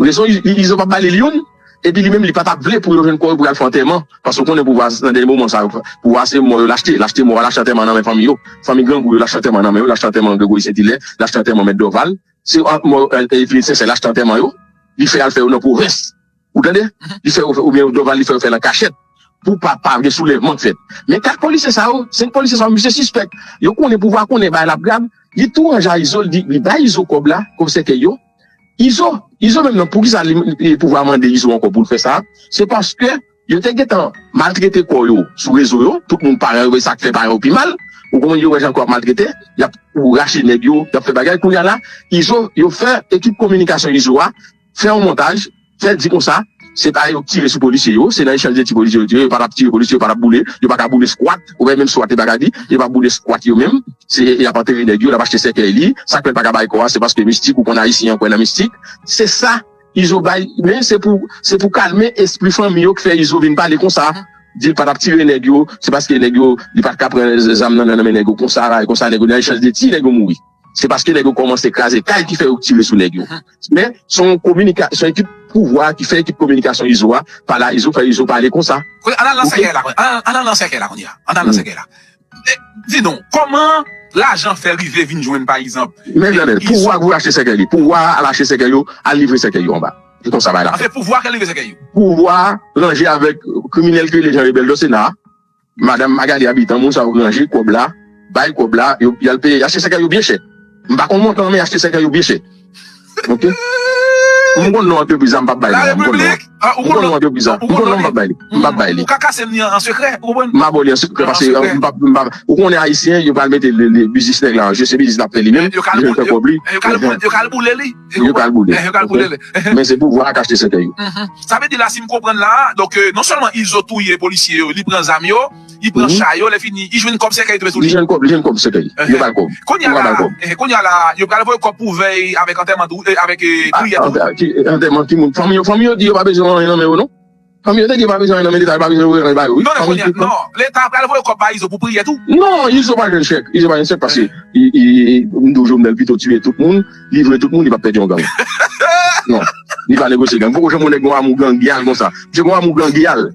Rezon, i- i- Izo pa ba li youn, epi li menm li pa t ap vle pou yo jwenn kò yo pou y al fè antèman. Paske w konnen pouvwa nan dènye moman sa, pouvwa se mò yo l achte, l achte mò a, l achte antèman nan men fanmi yo. Fanmi Grangou yo, l achte antèman nan men yo, l achte antèman Gregory Saint-Hilaire, l achte antèman Mèt Dorval. Se an- mò, e, e, Philippe Sensèl achte antèman yo, li fè al fè yo nan pwovens. Ou tande? Li fè yo fè, oubyen Dorval li fè yo fè l an kachèt. Pou pa, pa gen soulèvman k fèt. Men kat polisye sa yo, senk polisye sa yo, misye sispèk. Yo konnen pouvwa konnen bagay la ap grav. Li tou ranje a Izo, li di, li bay Izo kòb la, kòb sèkèy yo. Izo, Izo menm nan, poukisa li, li, pouvwa mande Izo ankò pou l fè sa? Se paske yo te gentan maltrete kò yo sou rezo yo, tout moun paran yo, sa k fè paran yo pi mal. Ou konprann, yo wè jan kò ap maltrete, y ap ou rache nèg yo, y ap fè bagay. Kounye a la, Izo, yo fè ekip kominikasyon Izo a, fè yon montaj, fè di konsa, se pa yo k tire sou polisye yo, se nan echanj de tir polisye yo tire, yo pa t ap tire polisye, yo pa t ap boule, yo pa ka boule skwat, ou wè menm skwat yo pa ka di, yo pa boule skwat yo menm, se y ap antere nèg yo, y ap achte sèkèy li, sa k fè l pa ka bay kò a, se paske mistik, ou konn ayisyen an kwè nan mistik, se sa, Izo bay, men se pou, se pou kalme espri fanmi yo k fè Izo vin pale konsa, di l pa t ap tire nèg yo, se paske nèg yo, li pa t ka pran zam nan, nan men nèg yo konsa, konsa, nèg yo nan echanj de tir, nèg yo mouri. Se paske nèg yo kòmanse kraze kay ki fè yo tire sou nèg yo. Men, se yon kominika-, se yon ekip pouvwa ki fè ekip kominikasyon Izo a, pale a Izo, fè Izo pale konsa. Kounye a, ann al nan sèkèy la, kounye a. Ann al, ann al nan sèkèy la, kounye a. Ann al nan sèkèy la. E, di nou, kòman lajan fè rive vin jwenn, pa egzanp, Men, tande, pouvwa pou achte sèkèy li. Pouvwa al achte sèkèy yo, al livre sèkèy yo anba. Se konsa bagay la fèt. Anfen, pouvwa k al livre sèkèy yo. Pouvwa ranje avèk kriminèl ki rele Jean Rebel Dosena, Madanm Magali Habitant, moun sa yo ranje kòb la, bay kòb la, yo, y al peye, y achte sèkèy yo byen chè. M pa konn montan, men y achte sèkèy yo byen chè. Ok? M konn non antrepriz la, m p ap bay non. M konn non. M konn non antrepriz la. M konn non, m p ap bay li. M p ap bay li. Ou ka kase m li an sekrè, ou konprann? M a ba w li an sekrè, paske, m p ap, m p ap, ou konnen ayisyen, yo pral mete le, le biznis nèg la an je, se biznis l ap fè li menm, li fè kòb li. Yo ka al boule li. Yo ka al boule. Yo ka al boule li. Men se pouvwa k achte sèkèy yo. Sa vle di la, si m konprann la, donk, euh, non sèlman Izo touye polisye yo, li pran zam yo, li pran cha yo, lè fini, li jwenn kòb sèkèy tou sou li. Li jwenn kòb, li jwenn kòb sèkèy. Yo ba l kòb. Kounye a la, kounye a la, yo pral voye kòb pou vèy avèk antèman tou, euh, avèk, euh, priyè tou. Antèman ki moun? Fanmi yo, fanmi yo di yo pa bezwen anyen nan men yo, non. Fanmi yo te di yo pa bezwen anyen nan men Leta, yo pa bezwen anyen ba yo, wi. Non, non, kounye a, non, Leta pral voye kòb ba Izo pou priyè tou. Non, Izo pa jwenn chèk. Izo pa jwenn chèk paske i, i, i, m di w Jovenel pito tiye tout moun, livre tout moun, li p ap pèdi yon gang. Non, li pa negosye gang. Poko janm wè nèg gon amou gangyal konsa. Misye gon amou gangyal.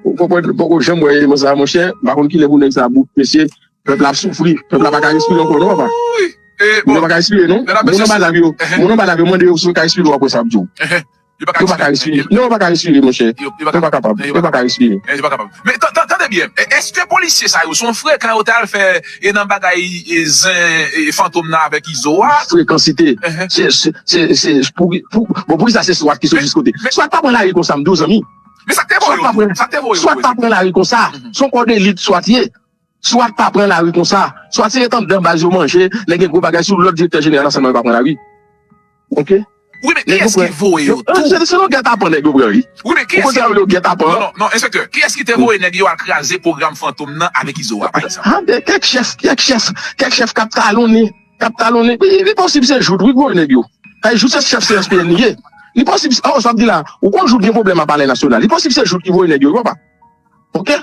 Ou konprann? Poko janm wè eleman sa, monchè. M pa konn kilè pou nèg sa bout, mesye. Pèp la ap soufri. Pèp la pa ka respire ankò, non, papa. Moun yo pa ka respire, non. Moun anba lavi yo, moun anba lavi yo, mande yo si yo ka respire, w ap wè sa y ap di w. Yo pa ka respire. Non, yo pa ka respire, monchè. Yo pa kapab. Yo pa ka respire. Yo pa kapab. Men tande byen, èske polisye sa yo se yon frekan yo t al fè e nan bagay e zen e Fantom nan avèk Izo a? Frekansite. Se, se, se, se pou, pou, bon, polis la se swat ki soti sot kote. Swat pa pran lari konsa, m di w, zanmi. Men sa k te voye yo. Swat pa pran lari konsa. Se yon kò delit swat ye. Swat pa pran lari konsa. Swat se ret anndan baz yo manje, lè gen gwo bagay sou lòd direktè jeneral ansanm yo pa pran lari. Ok? Wi, men kiyès ki voye yo tou? Se, se nan gètapan nèg yo pran, wi. Wi, men kiyès ki... Ou konn sa yo rele gètapan? Non, non, non, enspektè, kiyès ki te voye nèg yo al kraze pwogram Fantom nan avèk Izo a, pa egzanp? Kèk chèf, kèk chèf, kèk chèf k ap talonnen, k ap talonnen. Li, li posib se Jout, wi, k voye nèg yo. Kay Jout se chèf C S P N li ye. Li posib, oh, sa ap di la, ou konn Jout gen pwoblèm a Palè Nasyonal. Li posib se Jout ki voye nèg yo, wi, papa. Ok?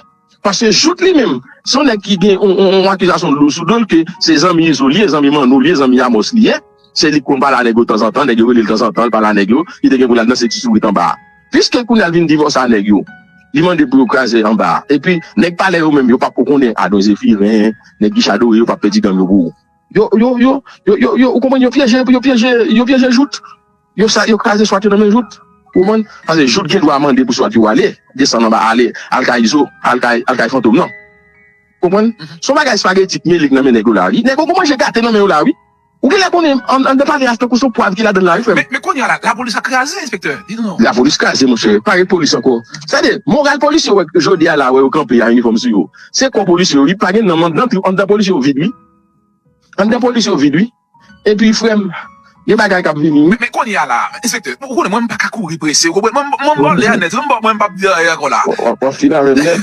Paske Jout li menm, se yon nèg ki gen yon, yon, yon akizasyon lou sou do l ke se zanmi Izo li ye, zanmi Manno li ye, zanmi Amos li ye. Se li k konn pale a nèg yo tanzantan, nèg yo rele l tanzantan, l pale a nèg yo, li te gen pou l al danse ti sourit anba a. Piske kounye a l vin divòse a nèg yo, li mande pou yo kraze anba a. Epi, nèg Palè yo menm, yo p ap ko konnen, Adon Zefiren, nèg Gicha Dore, yo p ap pèdi gang yo pou ou. Yo, yo, yo, yo, yo, yo, ou konprann, yo pyeje, yo pyeje, yo pyeje Jout. Yo sa, yo kraze swat yo nan men Jout. Ou konprann? Paske Jout gen dwa mande pou sòti w ale, desann anba, ale, al kay Izo, al kay, al kay Fantom, non. Konprann? Se yon bagay espageti k mele k nan men nèg yo la, wi. Nèg yo gon manje gate nan men yo la, wi. Ou genlè konnen an, anndan palè a tankou se yon pwav ki ladan l la, wi, frè m. Men, men kounye a la, lapolis ap kraze, enspektè. Di nou non. Lapolis kraze, monchè. Pa gen polis ankò. Sa vle di, moral polisye yo wè jodi a la, wè yo kanpe a inifòm sou yo. Se kò polisye yo, wi. Pa gen nanm anndan, anndan polisye yo vid, wi. Anndan polisye yo vid, wi. Epi, frè m, gen bagay k ap vini, wi. Men, men kounye a la, enspektè, ou konnen mwen, m pa ka kouri prese. Ou konprann? Mwen, mwen, mwen, m vòlè a nèt. Mwen, mwen, mwen p ap di anyen ankò la. W ap, w ap fini avè m nèt.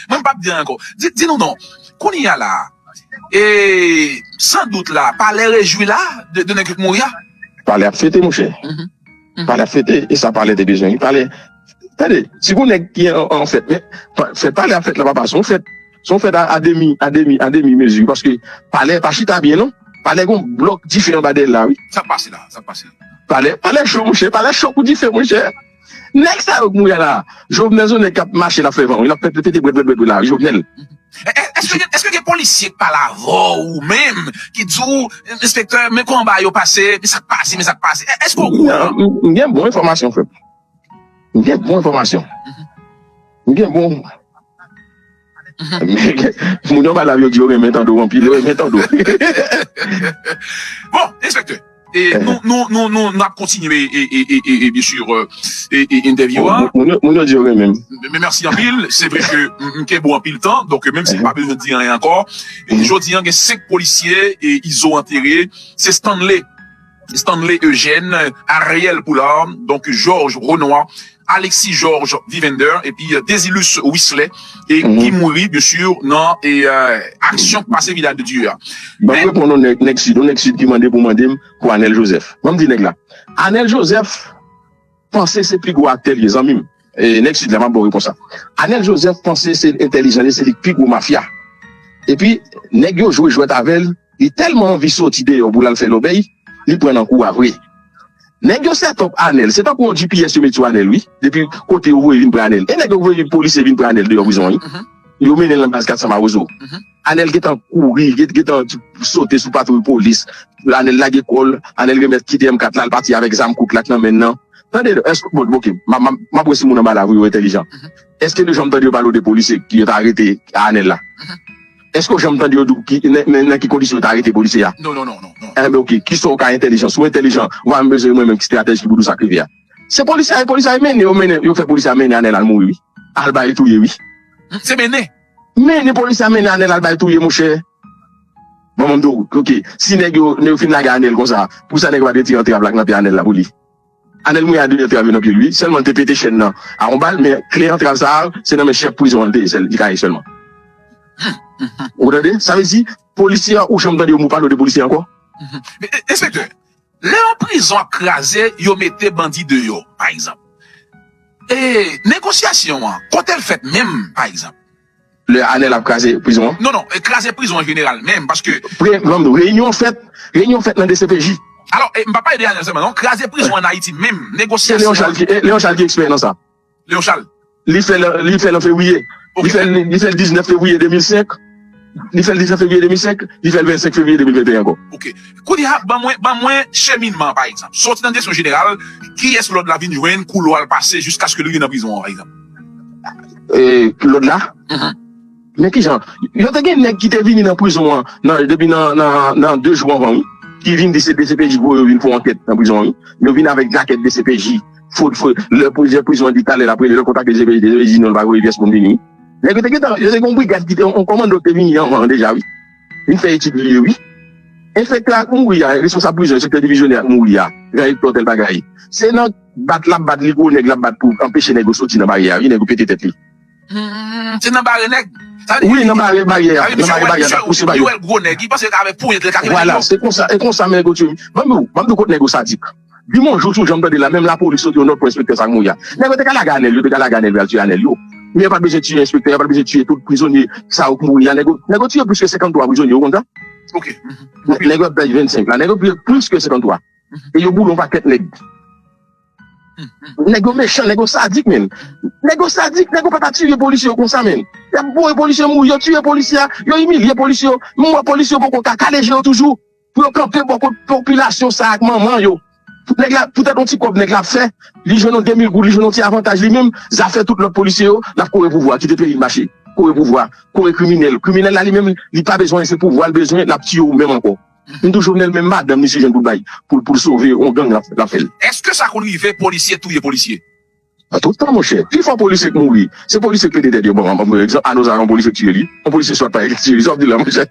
Mwen, m p ap di anyen ankò. Di, di nou non. Kounye a la, e, san dout la, palè rejwi la, de, de nèg yo k mouri a. Palè ap fete, monchè. Palè ap fete, e sa palè te bezwen. Palè, tande, si gon nèg ki an, an fèt, men, pa, fèt palè ap fèt la, papa, se yon fèt, se yon fèt a, a demi, a demi, a demi mezi, paske palè pa chita byen, non. Palè gon blòk dife anba dèyè l la, wi. Sa k pase la, sa k pase. Palè, palè cho, monchè, palè cho kou dife, monchè. Nèg sa yo k mouri a la, Jovenel se yon nèg k ap mache, l ap fè van, wi, l ap pete, pete, brèt, brèt, brèt, brèt la, wi, Jovenel. E, e, èske gen, èske gen polisye k pale avè w ou menm, ki di w, enspektè, men kòman bagay yo pase, men sa k pase, men sa k pase? E, èske w okouran? M, m gen bon enfòmasyon, frè m. M gen bon enfòmasyon. M gen bon. Moun yo pa la, yo di yo renmen tande w anpil, yo renmen tande w. Bon, enspektè, e nou, nou, nou, nou, n ap kontinye, e, e, e, e, e, byen si, e, e, e, entèvyou a. Moun, moun yo, moun yo di yo renmen m. Men, men mèsi anpil. Se vre ke m, m kenbe w anpil tan, donk menm si m pa bezwen di anyen ankò. E jodi a, gen senk polisye, e, Izo antere. Se Stanley, Stanley Eugène, Ariel Poulard, donk Georges Renois, Alexis Georges Vivender, epi, e, Désilus Wisley, e ki mouri, byen si, nan, e, e, aksyon k pase Vilaj de Dye a. Ban m reponn yon nèg, nèg Sid, yon nèg Sid ki mande pou mande m pou Anèl Joseph. Ban m di nèg la. Anèl Joseph panse se pi gwo aktè l ye, zanmi m. E, nèg Sid la, m ap ba w repons la. Anèl Joseph panse se entèlijan li, se li k pi gwo mafya. Epi, nèg yo jwe jwèt avè l, li tèlman anvi soti deyò pou l al fè lòbèy, li pran nan kou a vre. Nèg yo set up Anèl, se tankou yon G P S yo met sou Anèl, wi. Depi kote yo voye vin pran Anèl. E nèg yo voye polisye vin pran Anèl deyò prizon an, wi. Yo mennen l nan baz kat san Mawozo. Anèl gentan kouri, gen-, gentan sote sou patwouy polis. Anèl lage kò l, Anèl remèt kite M kat la, l pati avèk zam kout la k nan men l nan. Tande, èske, bon, oke, m a, m a, m ap wè si moun anba la, wi, yo entèlijan. Èske nou janm tande yo pale w de polisye ki yo ta arete Anèl la? Èske w janm tande yo di w ki, nan, nan, nan ki kondisyon yo ta arete polisye a? Non, non, non, non, non. Enben, oke, kisa w ka entèlijan? Si w entèlijan, ou pa menm bezwen mwen menm ki estratèji pou di w sa k rive a. Se polisye a, polisye a mennen, yo mennen, yo fè polisye a mennen Anèl al mouri, wi. Al bay touye, wi. Se mennen. Mennen, polisye a mennen Anèl al bay touye, monchè. Bon, mwen m di w, oke, si nèg yo, nèg yo fin lage Anèl konsa, poukisa nèg yo pa t retire antrav la k nan pye Anèl la pou li? Anèl mouri a de antrav yo nan pye l, wi. Sèlman l te pete chèn nan a yon bal, men kle antrav sa a, se nan men chèf prizon an l te ye, sèl, li ka ye sèlman. Ou tande? Sa vle di, polisye a, ou janm tande yo pale w de polisye ankò? Men, e, enspektè, lè yon prizon ap kraze, yo mete bandi deyò, pa egzanp. E negosyasyon an, kote l fèt menm, pa egzanp? Lè Anèl ap kraze prizon an? Non, non, e kraze prizon an jeneral menm, paske... Pre-, ban m di w, reyinyon fèt, reyinyon fèt nan D C P J. Alò, e, m pa pale de Anèl sèlman, non, kraze prizon an Ayiti menm, negosyasyon an. Se Léon Charles ki, e, Léon Charles ki ekspè nan sa. Léon Charles. Li fè l, li fè l an fevriye. Li fè l, li fè l diznèf fevriye de mil senk. Li fè l diznèf fevriye de mil senk. Li fè l vennsenk fevriye de mil venteyen ankò. Oke. Kounye a, ban mwen, ban mwen cheminman, pa egzanp. Soti nan direksyon jeneral, kiyès lòd la vin jwenn, koulwa l pase jiskaske li rive nan prizon an, pa egzanp? E, lòd la? Men kijan? Yo te gen nèg ki te vini nan prizon an, nan, depi nan, nan, nan de jou anvan, wi. Ki vin di se D C P J voye yo vin fè yon ankèt nan prizon an, wi. Yo vin avèk jakèt D C P J. Fo, fo, lè prizon, prizon an di talè l ap rele, lè kontakte D C P J, D C P J di non, l pa voye pyès moun vini, wi. Nèg yo te gentan, yo te gen yon brigad ki te, yon kòmando ki te vini anvan an deja, wi. Vin fè etid li, wi. Enfektè a k mouri a, responsab prizon, enspektè divizyonè a k mouri a, gran ektò tèl bagay. Se nan bat l ap bat li, gwo nèg l ap bat pou anpeche nèg yo soti nan baryè a, wi, nèg yo pete tèt li. Hmm, se nan bare nèg. Sa vle di, wi, nan bare baryè a, nan bare baryè a, l ap pouse baryè a. Li wè l gwo nèg, li panse avèk ponyèt li ka kenbe nèg yo. Vwala, se konsa, e konsa men nèg yo tchwe. Ban m di w, ban m di w kot nèg yo sadik. Di m yon jou, si w janm tande la, menm lapolis soti, yo nòt pou enspektè sa k mouri a. Nèg yo te ka lage Anèl, yo te ka lage Anèl, yo al tiye Anèl yo. Men yo pa t bezwen tiye enspektè, yo pa t bezwen tiye tout prizonye sa yo k mouri a. Nèg yo, nèg yo tiye plis ke senkannntwa prizonye, ou konn sa? Oke. Nèg yo ap bay vennsenk la, nèg yo tiye plis ke senkannntwa. E yo boule yon pakèt nèg. Nèg yo mechan, nèg yo sadik, menn. Nèg yo sadik, nèg yo pa ta tiye polisye yo konsa, menn. Y ap voye polisye mouri, yo tiye polisye a, yo imilye polisye yo. M wè polisye yo poko ka kale je yo toujou. Pou yo kanpe bò kot popilasyon sa ak manman yo. Nèg la, poutèt yon ti kòb nèg la ap fè, li jwenn yon de mil goud, li jwenn yon ti avantaj li menm, zafè tout lòt polisye yo, l ap kore pouvwa, kite peyi l mache. Kore pouvwa, kore kriminèl. Kriminèl la li menm, li pa bezwen, se pouvwa l bezwen, l ap tiye ou menm ankò. M di w Jovenel menm madanm li se jwenn pou l bay, pou, pou l sove yon gang l ap, l ap fè l. Èske sa konn rive polisye touye polisye? A tout tan, monchè. Pi fò polisye k mouri, se polisye k pete tèt yo. Bon, an, an, egzanp, Anosa, yon polisye k tiye li. Yon polisye swat pa ki tiye li. Sa w ap di la, monchè?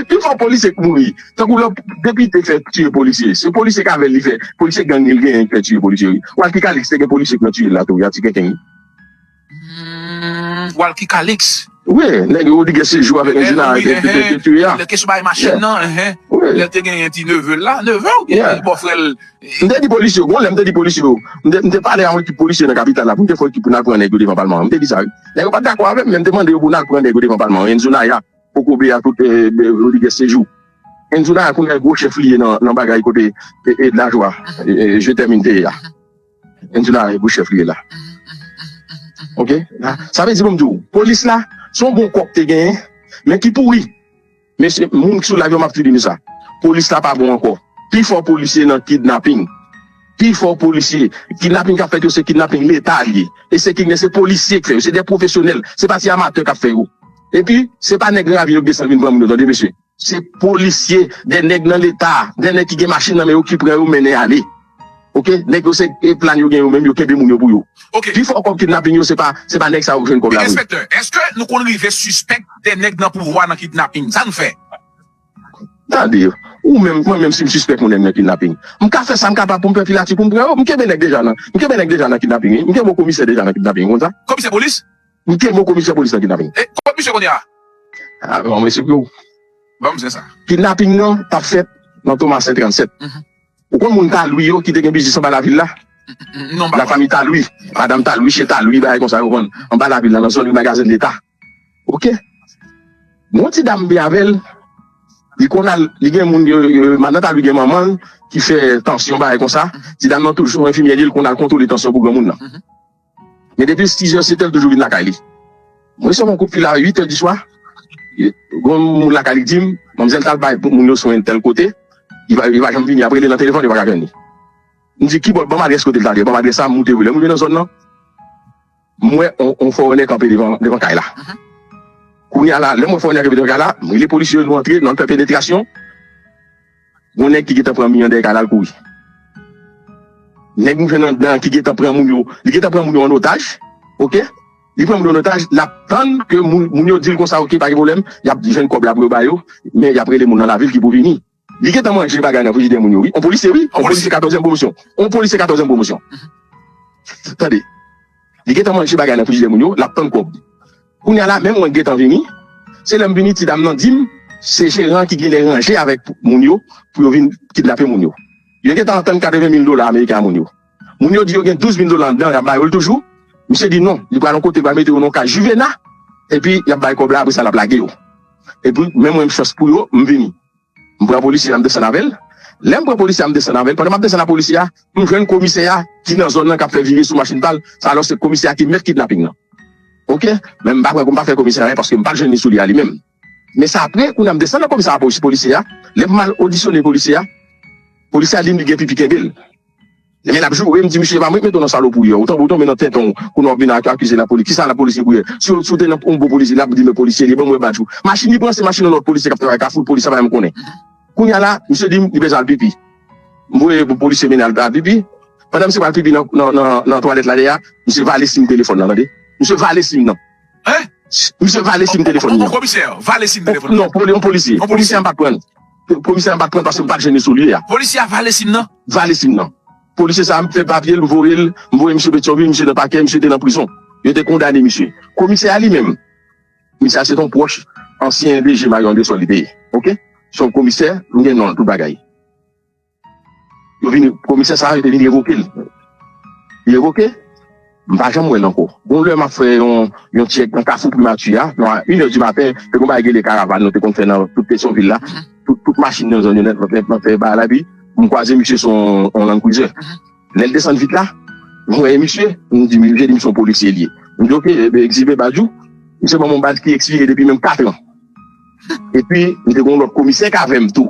Pi fò polisye k mouri. Tankou lè depite fè tiye polisye. Se polisye k avè l li fè. Polisye gang li l genyen k fè tiye polisye, wi. Walky Calix te gen polisye k nan tiye l la tou, wi, a ti kenken, wi. Hmm, Walky Calix. Wi, nèg Rodriguez Sejou avèk Anjina te tiye a. Lè kesyon bay machin nan, enhen. Wi. Lè te genyen ti neve l la, neve oubyen bòfrè l. M te di polisye yo, gon lè m te di polisye yo, m te, m te pale a yon ekip polisye nan kapital la, pou m te fè ekip pou n al pran nèg yo devan palman an. M te di sa, wi. Nèg yo pa t dakò avè m, men m te mande yo pou n al pran nèg yo devan palman an. Enzo Naya, Kokobe a tout, eh, Rodriguez Sejou. Enzo Naya kounye a gwo chèf li ye nan, nan bagay kote, eh, eh, Lajwa, eh, eh, Je t'aime te ye a. Enzo Naya gwo chèf li ye la. Ok? Sa vle di pou m di w, polis la, se yon bon kòk te genyen, men ki pouri. Mesye, moun ki sou live yo, m ap tou di nou sa. Polis la pa bon ankò. Pi fò polisye nan kidnaping. Pi fò polisye. Kidnaping k ap fèt yo, se kidnaping Leta l ye. E se kidnaping, se polisye k fè yo. Se de pwofesyonèl. Se pa ti amatè k ap fè yo. Epi, se pa nèg gravye yo k desann vin pran moun yo, tande, mesye. Se polisye, de nèg nan Leta, de nèg ki gen machin nan men yo ki pran yo, mennen ale. Ok? Nèg yo se e plan yo gen yo menm, yo kenbe moun yo pou yo. Ok. Pi fò kòb kidnaping yo, se pa, se pa nèg sa yo k jwenn kòb la, wi. Enspektè, èske nou konn rive sispèk de nèg nan pouvwa nan kidnaping? Sa n fè? Tande, ou menm, mwen menm si m sispèk yon nèg nan kidnaping, m ka fè sa m kapab pou m fè filatil pou m pran yo. M kenbe nèg deja nan, m kenbe nèg deja nan kidnaping, wi. M kenbe yon komisè deja nan kidnaping, konn sa? Komisè polis? M kenbe yon komisè polis nan kidnaping. E, kot misye kounye a? A, bon, mesye pou yo. Ban m zen sa. Kidnaping nan t ap fèt nan Tomasen trannsèt. Mhm. Ou konn moun Talwi yo ki te gen biznis anba lavil la? Non, m pa konn. Lafanmi Talwi, madanm Talwi, che Talwi, bagay konsa yo vann anba lavil la, nan zòn ri Magazen Leta. Ok? Gon ti dam byen avè l, li konn al, li gen moun, yo, yo, madanm Talwi gen manman l ki fè tansyon, bagay konsa. Mhm. Ti dam nan toujou enfimyè li, li konn al kontwole tansyon pou granmoun nan. Mhm. Men depi sis è, sèt è, l toujou vin lakay li. Mwen resevwa yon kout fil a uit è di swa. Gon moun lakay li di m, manmzèl t al bay moun yo swen tèl kote, li pa, li pa janm vini. Apre li nan telefòn, yo pa ka jwenn li. M di, "Kibò, ban m adrès kote l t al ye, ban m adrès sa, m moute vre." Lè m rive nan zòn nan, m wè on, on fòrenè kanpe devan, devan kay la. Mhm. Kounye a la, lè m wè fòrenè kanpe devan kay la, m rele polisye yo, nou antre, nou al fè penetrasyon. Gon nèg ki gentan pran mi an dèyè kay la, l kouri. Nèg m jwenn anndan an ki gentan pran moun yo, li gentan pran moun yo an otaj, ok? Li pran moun yo an otaj, l ap tann ke moun, moun yo di l konsa, ok, pa gen pwoblèm, y ap jwenn kòb la pou yo ba yo, men y ap rele moun nan lavil ki pou vini. Li gentan manje bagay nan frijidè moun yo, wi. On polisye, wi. On polisye katòzyèm pwomosyon. On polisye katòzyèm pwomosyon. Tande. Li gentan manje bagay nan frijidè moun yo, l ap tann kòb. Kounye a la, menm mwen gentan vini, se lè m vini, ti dam nan di m, se jeran ki genlè ranje avèk moun yo, pou yo vin kidnape moun yo. Yo gentan antann katreven mil dola ameriken a moun yo. Moun yo di yo gen douz mil dola anndan, y ap ba yo l toujou. Misye di non, li pral yon kote, pral mete yo nan yon kay Juvena, epi y ap bay kòb la, apre sa, l ap lage yo. Epi, menm mwen, m chans pou yo, m vini. M pran polisye a, m desann avè l. Lè m pran polisye a, m desann avè l. Pandan m ap desann ak polisye a, m jwenn komisè a ki nan zòn nan k ap fè vire sou machin pa l. Sa alò se komisè a ki mèt kidnaping nan. Ok? Men m pa pran, m pa fè komisè a anyen paske m pa t jwenn li sou li a li menm. Men sa apre, kounye a m desann nan komisè a, polis, polisye a. Lè m al odisyone polisye a, polisye a di m li gen pipi kenbe l. Men l ap joure, m di, "Misye, pa mwen k mete w nan salopi w ye. Ou tonbe, ou tonbe nan tenten w, kounye a w ap vin ak akize lapolis. Kisa lapolis gen pou ye? Si w, si w te nan yon bon polisye, l ap di, men polisye li, ban mwen badj ou." Machin li pran, se machin yon lòt polisye k ap travay Kafou, polis la pa menm konnen. Kounye a la, misye di m, li bezwen al pipi. M voye pou polisye mennen al, al pipi. Pandan misye pral pipi nan, nan, nan, nan twalèt la dèyè a, misye vale sim telefòn nan, tande. Misye vale sim nan. Hein? Misye vale sim telefòn nan. Komisè, vale sim telefòn nan. Non, poli-, yon polisye. Yon polisye. Komisè an pa t pran. Komisè an pa t pran paske m pa t jwenn li sou lye a. Polisye a vale sim nan? Vale sim nan. Polisye sa a, m fè papye l, m voye l, m voye misye Petyonvil, misye nan pakè, misye te nan prizon. Yo te kondane misye. Komisè a li menm, misye a se t on pwòch ansyen D G Marion Andrésol li te ye. Ok? Se yon komisè, m gen non l, tout bagay. Yo vin, komisè sa a, yo te vin revoke l. Li revoke, m pa janm wè l ankò. Gon lè m ap fè yon, yon tchèk nan Kafou Primati a, nan a inè di maten, te gon bagay rele karavàn nou te konn fè nan tout Petyonvil la. Tout, tout machin nan zòn yo nèt, nan fè, nan fè bagay la, epi m kwaze misye sou yon, yon Land Cruiser. Lè l desann vit la, m wè misye, m di, m di misye se yon polisye li ye. M di, "Ok, egzibe badj ou." Misye ban m yon badj ki ekspire depi menm kat an. Epi, m te gon lòt komisè k avè m tou.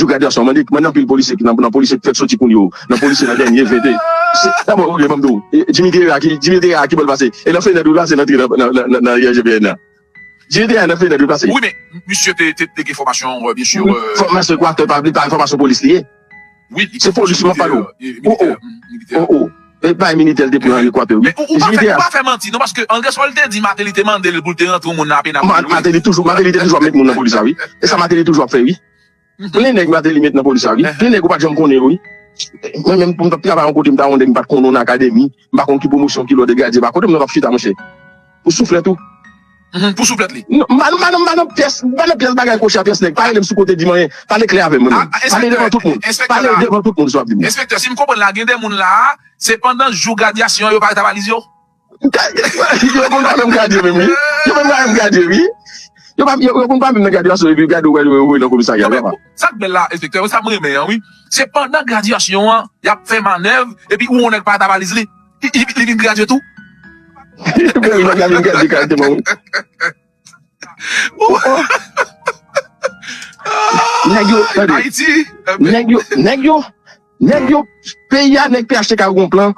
jou gradyasyon, mande, mande anpil polisye ki nan, nan polisye ki fèk soti kounye yo, nan polisye nan dènye vente. Se, dabò, oke, ban m di w, e, Jimmy Terra ki, Jimmy Terra ki bò l pase. E nan fenèt ou pase nan, nan, nan, nan, nan I G P N nan. Jimmy Terra nan fenèt ou pase. Wi, men misye te, te, te gen fòmasyon, euh, byen si. Fòmasyon ekwatè pa, li pa fòmasyon polis li ye. Wi, li gen fòmasyon militè. Se polis mwen pale w. Oh, oh. Oh, oh. E bay militè l te pran an ekwatè, wi. Men ou, ou pa fè, ou pa fè manti, non, paske André Sol te di Martelly te mande l pou l te rantre yon moun nan apena. Martelly toujou, Martelly te toujou ap met moun nan polis la, wi. E sa Martelly toujou ap fè, wi. Plen nèg Martelly met nan polis la, wi. Plen nèg ou pa t janm konnen yo, wi. Mwen menm, pou m t ap travay yon kote, m ta yon nèg m pa t konnen nan akademi, m pa konn ki pwomosyon, ki lòd de gradye, pa kote m nan t ap chita, monchè. Pou souflèt ou. Mhm, pou souflèt li. Non, m pa, m pa, m pa nan pyès, m pa nan pyès bagay koche a pyès nèg. Pa rele m sou kote di m anyen. Pale klè avè m, mwen menm. Pale devan tout moun. Pale devan tout moun, sa w ap di m. Enspektè, si m konprann la, gen de moun la, se pandan jou gradyasyon yo pa rete a valiz yo. Yo konn pa menm gradye menm, wi. Yo menm pa menm gradye, wi. Yo pa, yo, yo konn pa menm nan gradyasyon, epi gade w, gade w, yo voye nan komisarya, papa. Sa k bèl la, enspektè, sa m renmen an, wi. Se pandan gradyasyon an, y ap fè manèv, epi ou wè yon nèg pa rete a valiz li. Li, li, li vin gradye tou. Bon, li pa ka vin gradye karakteman, wi. Nèg yo, tande. Ayiti. Nèg yo, nèg yo, nèg yo, peyi a, nèg P H T K yo gon plan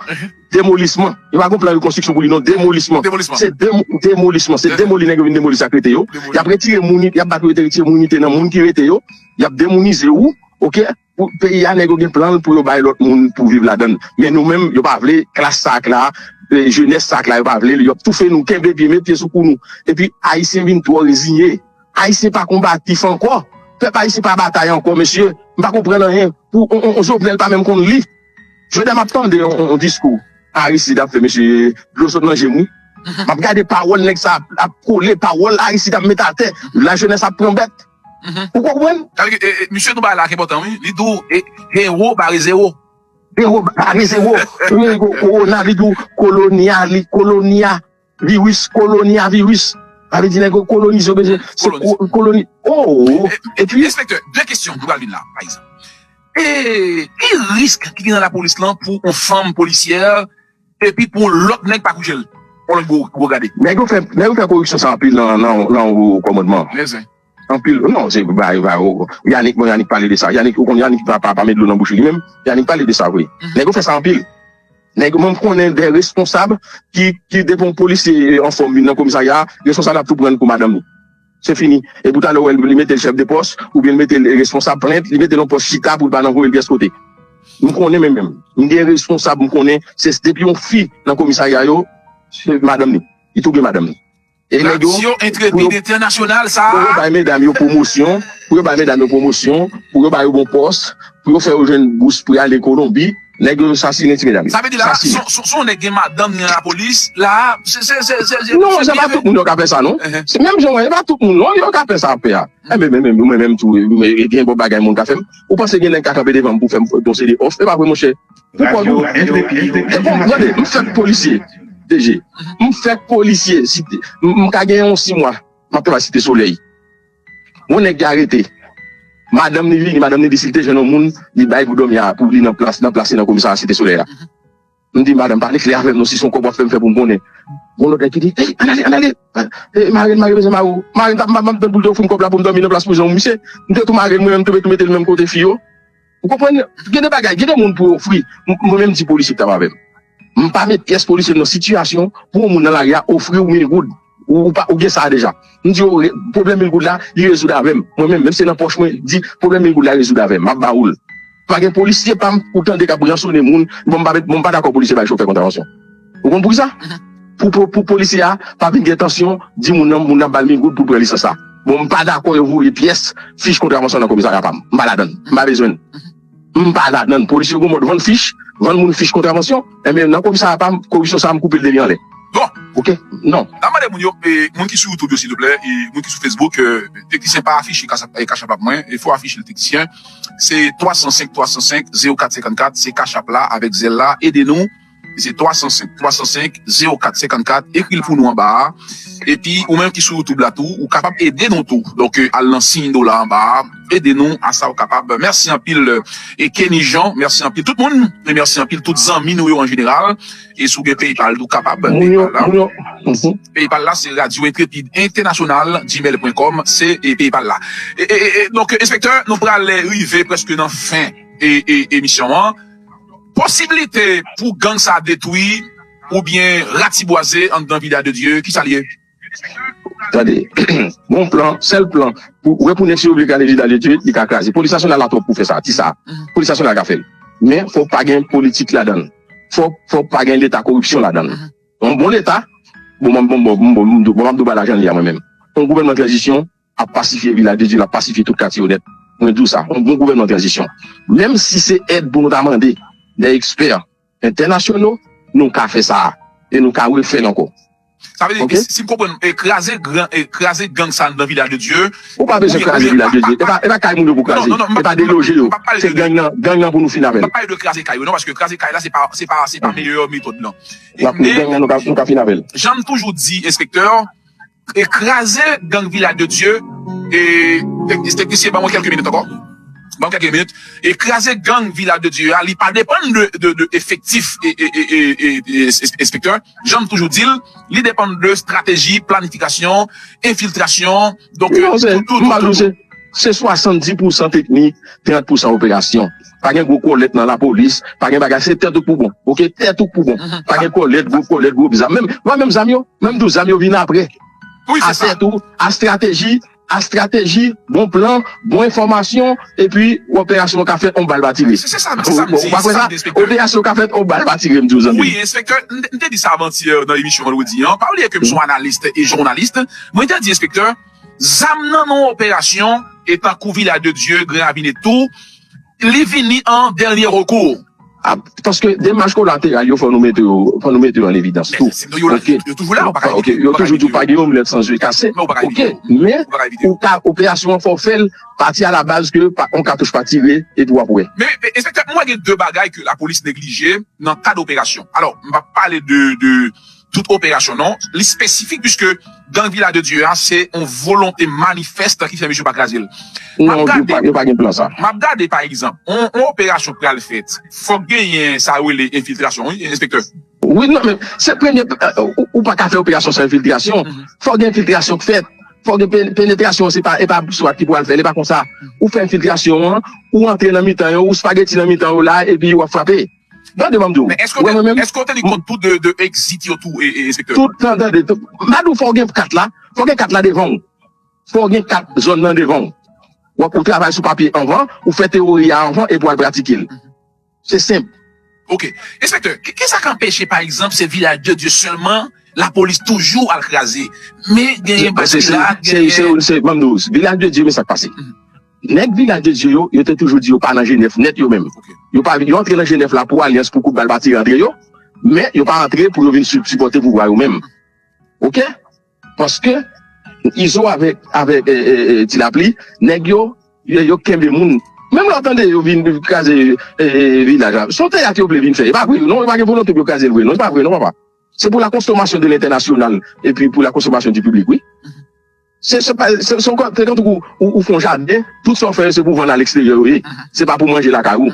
demolisman. Yo pa gon plan rekonstriksyon pou li, non, demolisman. Demolisman. Se demo-, demolisman. Se demoli nèg yo vin demoli sa k rete yo. Y ap retire moun, y ap bat yo, retire moun ki te nan moun ki rete yo. Y ap demounize ou, oke? Pou peyi a, nèg yo gen plan l pou yo bay lòt moun pou viv ladan l. Men nou menm, yo pa vle, klas sa k la, e, jenès sa k la, yo pa vle l, yo ap toufe nou, kenbe pye, met pye sou kou nou. Epi, Ayisyen vin twò reziye. Ayisyen pa konbatif ankò. Pèp ayisyen pa batay ankò, mesye. M pa konprann anyen. Pou on, on, on Jovenel pa menm konn li. Jodi a, m ap tande on, on, on diskou Aristide ap fè, mesye, dlo sot nan je m, wi. M ap gade pawòl nèg sa ap, ap kole, pawòl Aristide ap met atè. Lajenès ap pran bèt. Mhm. Ou konprann? Sa vle di, e, e, misye di yon bagay la ki enpòtan, wi. Li di w, e, héros barré zéro. Héros barré zéro. Wi, ko-, korona, li di w, kolonya, li, kolonya, viris, kolonya, viris. Sa vle di nèg yo kolonize, yo bezwen, se ko-, koloni-, oh! E, e, epi enspektè, de kesyon nou pral vin la, pa egzanp. E, ki risk ki gen nan lapolis lan pou yon fanm polisyè epi pou yon lòt nèg pa kouje l. Yon lòt gwo, gwo grade. Nèg yo fè, nèg yo fè koripsyon sa anpil nan, nan, nan wo kòmandman. Anpil. Non, se ba, ba, o, Yannick, bon, Yannick pale de sa. Yannick, ou konn Yannick pa, pa, pa met dlo nan bouch li menm. Yannick pale de sa vre. Mhm. Nèg yo fè sa anpil. Nèg yo menm konnen de responsab ki, ki depi yon polisye anfòm vin nan komisarya, responsab la ap tou pran l pou madanm li. Se fini. E pou talè, ou wè l, li mete l chèf de pòs, oubyen l mete l responsab plent, li mete l yon pòs chita pou l pa nan voye l pyès kote. M konnen menm, menm. M gen responsab, m konnen, se depi yon fi nan komisarya yo, se madanm li. Li tou gen madanm li. E nèg yo, Nasyon entrepid entènasyonal sa a. Pou yo bay medam yo pwomosyon, pou yo bay medam yo pwomosyon, pou yo ba yo bon pòs, pou yo fè yo jwenn bous pou y ale Kolonbi, Nèg yo sasinen ti medam yo. Sa vle di la, sasinen. Son nèg gen madanm nan lapolis, la, se, se, se, se, se, non, se pa tout moun yo ka fè sa, non. Se menm jan, se pa tout moun, non, yo ka fè sa, pè a. Enben, men, men, mwen menm tou, gen bon bagay moun ka fè m. Ou panse gen nèg ka kanpe devan m pou fè m yon seri de òf? E pa vre, monchè. Pou kò nou. Tande, m fèk polisye, D G. M fèk polisye, m ka gen yon sis mwa, m ap travay Site Solèy. Yon nèg ki arete. Madanm li vini, madanm li di si l te jwenn yon moun, li bay pou dòmi a, pou li nan plas, nan plase nan komisarya Site Solèy la. M di, madanm, pale klè avè m non, si se yon kòb w ap fè m fè pou m konnen. Gon lòt nèg ki di, ey, ann ale, ann ale. Mari l, mari bezwen mari w. Mari l t ap, m ap tann pou l te ofri m kòb la pou m dòmi nan plas prizon misye. M te tou mare l, mwen menm tou, tou mete l menm kote fi yo. Ou konprann? Gen de bagay, gen de moun pou ofri. Mwen menm di polisye k t ap avè m. M pa met pyès polisye nan sitiyasyon pou yon moun nan lari a ofri w mil goud. Ou, ou, pa, ou gen sa a deja. M di yo, pwoblèm mil goud la, li rezoud avè m. Mwen menm, menm se nan pòch mwen, di, pwoblèm mil goud la rezoud avè m. M ap ba ou l. Pa gen polisye pa m ou tande k ap ransonnen moun. Bon, m pa, bon, m pa dakò polisye bay chofè kontravansyon. Ou konn poukisa? Pou, pou, pou polisye a pa vin gen tansyon, di moun nan, moun nan ba l mil goud pou l pran lisans la. Bon, m pa dakò yo voye pyès fich kontravansyon nan komisarya pa m. M pa ladann. M pa bezwen l. M pa ladann. Polisye gon mòd vann fich, vann moun fich kontravansyon. Enben, nan komisarya pa m, koripsyon sa a, m koupe l de mi anlè. Bon. Oke? Non. N ap mande moun yo, e, moun ki sou YouTube yo, silvouplè, e moun ki sou Facebook, e, teknisyen pa afiche Cash App, e, Cash App mwen, e fò afiche l teknisyen. Se twa san senk, twa san senk, zewo kat senkannkat, se Cash App la avèk Zelle la, ede nou. Se twa san senk, twa san senk, zewo kat senkannkat, ekri l pou nou anba a. Epi, ou menm ki sou YouTube la tou, ou kapab ede nou tou. Donk, e, al nan siy dola anba a, ede nou, a sa w kapab. Mèsi anpil, e, Kenny Jean, mèsi anpil tout moun, e mèsi anpil tout zanmi nou yo an jeneral. E si w gen PayPal tou, kapab PayPal la. PayPal la, se Radio Intrépide International, gmail point com, se, e, PayPal la. E, e, e, e, donk, enspektè, nou pral rive prèske nan fen, e, e, emisyon an. Posiblite pou gang sa detwi oubyen ratibwaze anndan Village de Dieu, kisa l ye? Tande, gon plan, sèl plan pou retounen sou oblika leji da leti, li ka kraze. Polis nasyonal la twòp pou fè sa, ti sa. Polis nasyonal ka fè l. Men, fò pa gen politik ladan l. Fò, fò pa gen leta koripsyon ladan l. Yon bon leta, bon, bon, bon, bon, bon, bon, bon, m ap di w pa lajan li a mwen menm. Yon gouvènman tranzisyon ap pasifye Vilaj de Dye, l ap pasifye tout katye yo nèt. Mwen di w sa, yon bon gouvènman tranzisyon. Menm si se èd pou nou ta mande, de ekspè entènasyonal, nou ka fè sa a. E nou ka refè l ankò. Sa vle di, si m konprann, e kraze gran, e kraze gang sa anndan Vilaj de Dye. Ou pa bezwen kraze Vilaj de Dye. E pa, e pa kay moun yo pou kraze. E pa deloje yo. Se gang nan, gang nan pou nou fin avè l. M pa pale de kraze kay yo, non, paske kraze kay la, se pa, se pa, se pa meyè metòd, non. Gang nan, nou ka, nou ka fin avè l. Jan m toujou di, enspektè, e kraze gang Vilaj de Dye, e tek-, teknisyen, ban mwen kèlke minit ankò. Ban m kèlke minit. E kraze gang Vilaj de Dye a, li pa depann de, de, de efektif e, e, e, e, e, e, enspektè. Jan m toujou di l, li depann de estrateji, planifikasyon, enfiltrasyon. Donk, non, se, tout, tout, m pa tout, di w, se, se swasanndis pousan teknik, trant pousan operasyon. Pa gen gwo kòlèt nan lapolis, pa gen bagay, se tèt ou k pou bon. Oke, tèt ou k pou bon. Pa gen kòlèt, gwo kòlèt, gwo zam. Menm, mwen menm zam yo, menm tou zam yo vin apre. Wi, se sa. A tèt ou, a estrateji, a estrateji, bon plan, bon enfòmasyon, epi operasyon an ka fèt, on bal pa tire. Se, se sa, se sa m di, se sa m di, enspektè. Operasyon ka fèt, on bal pa tire, m di w, zanmi. Wi, enspektè, m te, m te di sa avantyè nan emisyon vandredi an. Pa bliye ke m se yon analis e jounalis. Mwen te di, enspektè, zam nan nan operasyon, e tankou Vilaj de Dye, Gran Ravin e tou, li vini an dènye rekou. A, paske demach kolateral yo, fò nou mete yo, fò nou mete yo an evidans tou. Men, yo la, yo toujou la, ou pa ka evite yo. Yo toujou di w pa gen omlèt san zye kase. Oke, men ou ka, operasyon an fò w fè l, pati a la baz ke pa, on katouch pa tire, epi w ap wè. Men, men, enspektè, mwen gen de bagay ke lapolis neglije nan kad operasyon. Alò, m p ap pale de, de, tout operasyon, non. Li espesifik, piske gang Vilaj de Dye a, se yon volonte manifès ki fè misye pa kraze l. Non, yo pa, yo pa gen plan sa. M ap gade, pa egzanp, yon, yon operasyon pral fèt, fòk genyen sa yo rele enfiltrasyon, wi, enspektè. Wi, non, men se premye, euh, ou, ou pa ka fè operasyon san enfiltrasyon. Fòk gen enfiltrasyon k fèt. Fòk gen pen-, penetrasyon, se pa, e pa swat ki pral fè l, e pa konsa. Ou fè enfiltrasyon an, ou antre nan mitan yo, ou spageti nan mitan yo la, epi w ap frape. Tande ban m di w. Men èske w te, èske w teni kont tou de, de exit yo tou, e, e, enspektè? Tout tan, tande, tout, m a di w fò w gen kat la, fò w gen kat la devan w. Fò w gen kat zòn nan devan w. W ap, ou travay sou papye anvan, ou fè teyori a anvan, epi w al pratike l. Se senp. Oke. Enspektè, ki, kisa k anpeche, pa egzanp, se Vilaj de Dye sèlman, lapolis toujou al kraze? Men genyen Baskilat, se, se, genyen se, se, ban m di w, Vilaj de Dye, men sa k pase. Nèg Vilaj de Dye yo, yo te toujou di yo pa nan G nèf nèt yo menm. Yo pa, yo antre nan G nèf la pou alyans, pou kout bal pati rantre yo, men yo pa antre pou yo vin sipòte pouvwa yo menm. Oke? Paske Izo avèk, avèk eh, eh, eh, Ti Lapli, nèg yo, yo, yo kenbe moun. Menm lè w tande yo vin kraze eh, eh, Vilaj la, se yon teyat yo vle vin fè. E pa vre, non, yo pa gen volonte pou yo kraze l vre, non, e pa vre, non, papa. Se pou la consommation de l'international, epi pou la consommation du public, wi. Se, se pa, se, se yon kò, se tankou ou, ou fè yon jaden, tout sa w fè yo, se pou vann a leksteryè yo ye. Se pa pou manje lakay ou.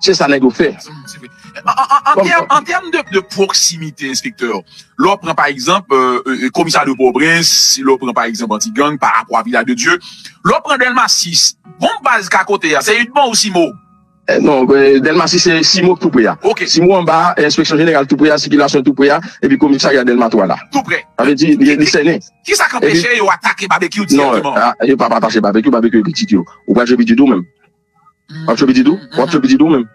Se sa nèg yo fè. An, an, an, an tèm, an tèm de, de pwoksimite, enspektè, lè w pran, pa egzanp, euh, euh, komisarya de Pòtoprens, lè w pran, pa egzanp, Anti-Gang, pa rapò a Vilaj de Dye, lè w pran Dèlma sis, bon baz ka kote a, se Udmont ou Simo? Eh, non, eh, Dèlma sis se Simo k tou pre a. Simo anba, enspeksyon jeneral tou pre a, sikilasyon tou pre a, epi komisarya Dèlma twa la. Tou pre. Sa vle di, li, li sènen. Kisa k anpeche yo atake Babekyou dirèkteman? Non, ah, yo pa, pa atake Babekyou, Babekyou e pitit yo. Ou pral jwe pitit ou menm? W ap jwe pitit ou? W ap jwe pitit ou menm?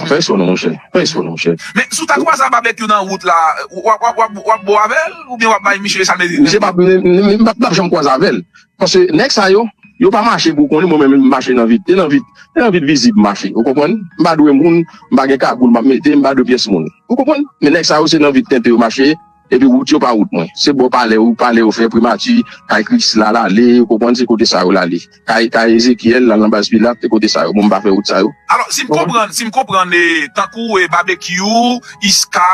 Fè sò non, monchè. Fè sò non, monchè. Men si w ta kwaze a Babekyou nan wout la, w ap, w ap, w ap, w ap bo avè l? Oubyen w ap bay misye salmete? Misye p ap, m, m, m, m p ap janm kwaze avè l. Paske nèg sa yo, yo pa mache pou konnen, mwen menm m mache nan vit. E nan vit, e nan vit vizib m mache. Ou konprann? M pa dwe moun, m pa gen kagoul m ap mete, m pa dwe pyès moun. Ou konprann? Men nèg sa yo se nan vit tenten yo mache, epi wout yo pa wout mwen. Se bò palè, palè yo fè, Primati, kay Krisla l ale, ou konprann, se kote sa yo l ale. Kay, kay Ezekyèl, l al nan baz Pilat, se kote sa yo. Bon, m pa fè wout sa yo. Alò, si m konprann, si m konprann, eh, tankou, eh, Babekyou, Iska,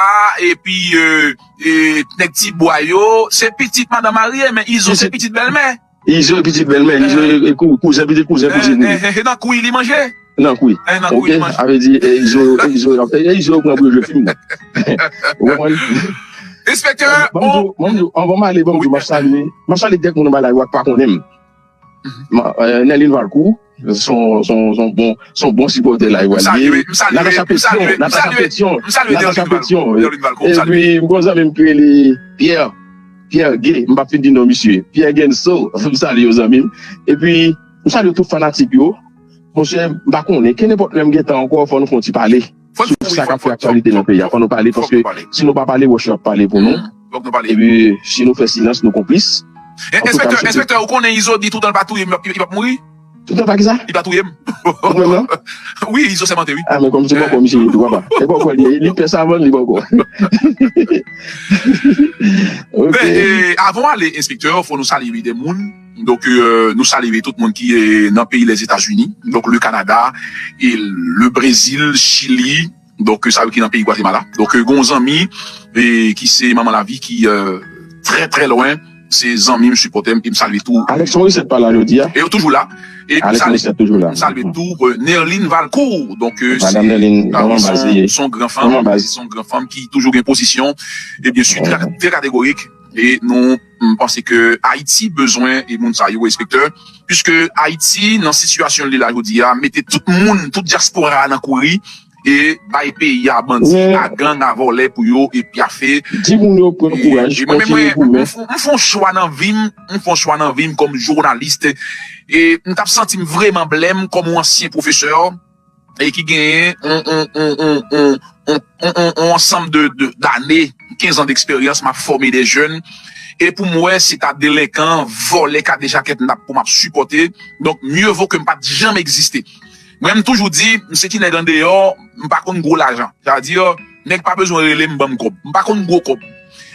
epi, eh, eh, nèg Tibwa yo, se pitit madanm marye, men Izo se pitit bèlmè. Izo e pitit bèlmè, Izo e, e kou-, kouzen, pitit kouzen, kouzin. E, e, e nan kwi li manje? Nan kwi. E nan kwi li manje. Ok, sa vle di, e Izo, e Izo, e, e Izo yo pran pou yo jwe fim nan. Ou konprann? Enspektè, ban m di w, ban m di w, anvan m ale, ban m di w, m ap salye, m ap salye kèk moun anba la yo ak pa konnen m. Ma, eh, Nerline Valcourt, se yon, se yon, se yon bon, se yon bon sipòtè la yo al ye. Natacha Petion, Natacha Petion, Natacha Petion. Epi m gon zanmi m ki rele Pierre. Pierre Gay, m p ap fin di non misye. Pierre Genso, m salye w zanmi m. Epi, m salye tout fanatik yo. Monchè, m pa konnen, kenenpòt lè m gen tan ankò, fò nou fè yon ti pale sou sa k ap fè aktyalite nan peyi a. Fò nou pale, paske si nou pa pale, wòch yo ap pale pou nou. Epi, si nou fè silans, nou konplis. Antouka, enspektè, enspektè, ou konnen Izo di toutan l pa touye m, li p ap mouri? Toutan pa kisa? Li pa touye m. Ou menm nan? Wi, Izo sèmante, wi. Ah, men kòm se bòkò misye ye tou, papa. E bòkò li ye, li pè savann, li bòkò. Ok. Men, eh, avan w ale, enspektè, fò nou salye de moun. Donk, eh, nou salye tout moun ki, eh, nan peyi Lèzetazini, donk, le Kanada, e le Brezil, Chili, donk, sa yo ki nan peyi Gwatemala. Donk, gen yon zanmi, e, ki se Manman Lavi, ki, e, trè, trè lwen. Se zanmi m, sipòtè m, e m salye tou. Alex Morissette pa la jodi a. E yo toujou la. E m salye, m salye tou, e, Nerline Valcourt. Donk, e, se, se yon gran fanm, se yon gran fanm ki toujou gen pozisyon. E byen si, trè, trè kategorik. E nou, m panse ke Ayiti bezwen e moun sa yo, enspektè. Piske Ayiti, nan sitiyasyon li la jodi a, mete tout moun, tout dyaspora a nan kouri, e bay peyi a bandi, a gang, a vòlè pou yo, e pyafe. Di moun yo pran kouraj, kontinye goumen. M fè yon chwa nan vi m, m fè yon chwa nan vi m kòm jounalis, e m t ap santi m vrèman blèm kòm yon ansyen pwofesè, e ki genyen yon, yon, yon ansanm de, de, dane, kenz an deksperyans, m ap fòme de jèn. E pou m wè, se ta delenkan, vòlè, kadejakèt m t ap, pou m ap sipòte. Donk, mye vo ke m pa t janm egziste. Mwen, m toujou di, m se ti nèg andeyò, m pa konn gwo lajan. Sa vle di, nèg pa bezwen rele m, ban m kòb. M pa konn gwo kòb.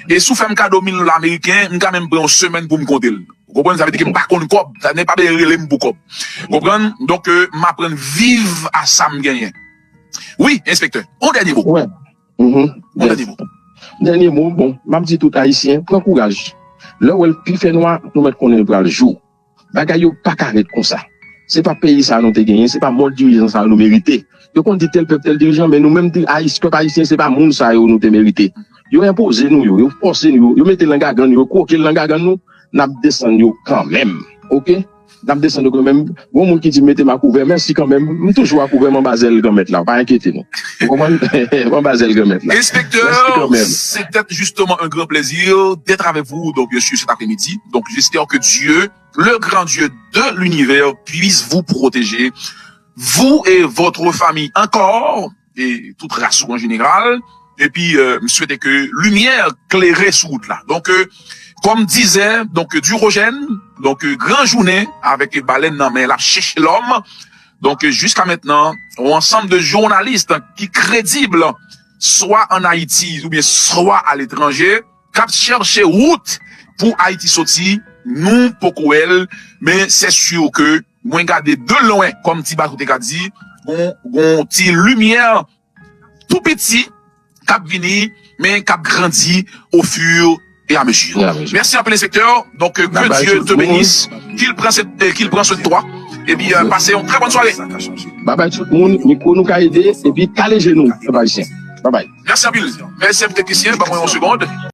E si w fè m kado mil dola ameriken, m ka menm pran yon semèn pou m konte l. Ou konprann? Sa vle di ke m pa konn kòb. Sa nèg pa bezwen rele m pou kòb. Ou konprann? Donk, euh, m aprann viv a sa m genyen. Wi, enspektè, yon dènye mo. Wè. Mhm. Yon dènye mo. Dènye mo, bon, m ap di tout Ayisyen, pran kouraj. Lè w wè l pi fè nwa, nou mèt konnen l pral jou. Bagay yo pa ka ret konsa. Se pa peyi sa nou te genyen, se pa mòd dirijans sa nou merite. Yo konn di tèl pèp, tèl dirijan, men nou menm, di-, Ayis-, pèp ayisyen, se pa moun sa yo nou te merite. Yo enpoze nou yo, yo fòse nou yo, yo mete l nan gagann nou, yo kwoke l nan gagann nou, n ap desann yo kanmenm. Oke? N ap desann yo kanmenm. Gon moun ki di m mete m akouvè, mèsi kanmenm. M toujou akouvè, m anba zèl Granmèt la. Pa enkyete nou. Ou konprann? M anba zèl Granmèt la. Mèsi kanmenm. Inspecteur, c'était justement un grand plaisir d'être avec vous, donc, bien sûr, cet après-midi. Donc, j'espère que Dieu, le grand Dieu de l'univers, puisse vous protéger, vous et votre famille encore, et toute race en général. Epi, euh, m swete ke limyè klere sou wout la. Donk, euh, kòm dizè, donk, Durogène, Donk, euh, gran jounen avèk balèn nan men l ap chèche lòm. Donk, euh, jiska mentnan, yon ansanm de jounalis ki kredib, swa ann Ayiti oubyen swa aletranje, k ap chèche wout pou Ayiti soti, nou poko wè l, men se si ke mwen gade de lwen, kòm ti bato te ka di, gon, gon ti limyè tou piti k ap vini, men k ap grandi au fur et à mesure. Mèsi anpil, enspektè. Donk, euh, que Dieu te bénisse, qu'il prend, euh, qu'il prend soin de toi. Epi, euh, pase yon trè bòn sware. Babay tout moun, mikwo nou ka ede, epi kale je nou, pèp ayisyen. Babay. Mèsi anpil. Mèsi anpil, teknisyen, ban mwen yon segond.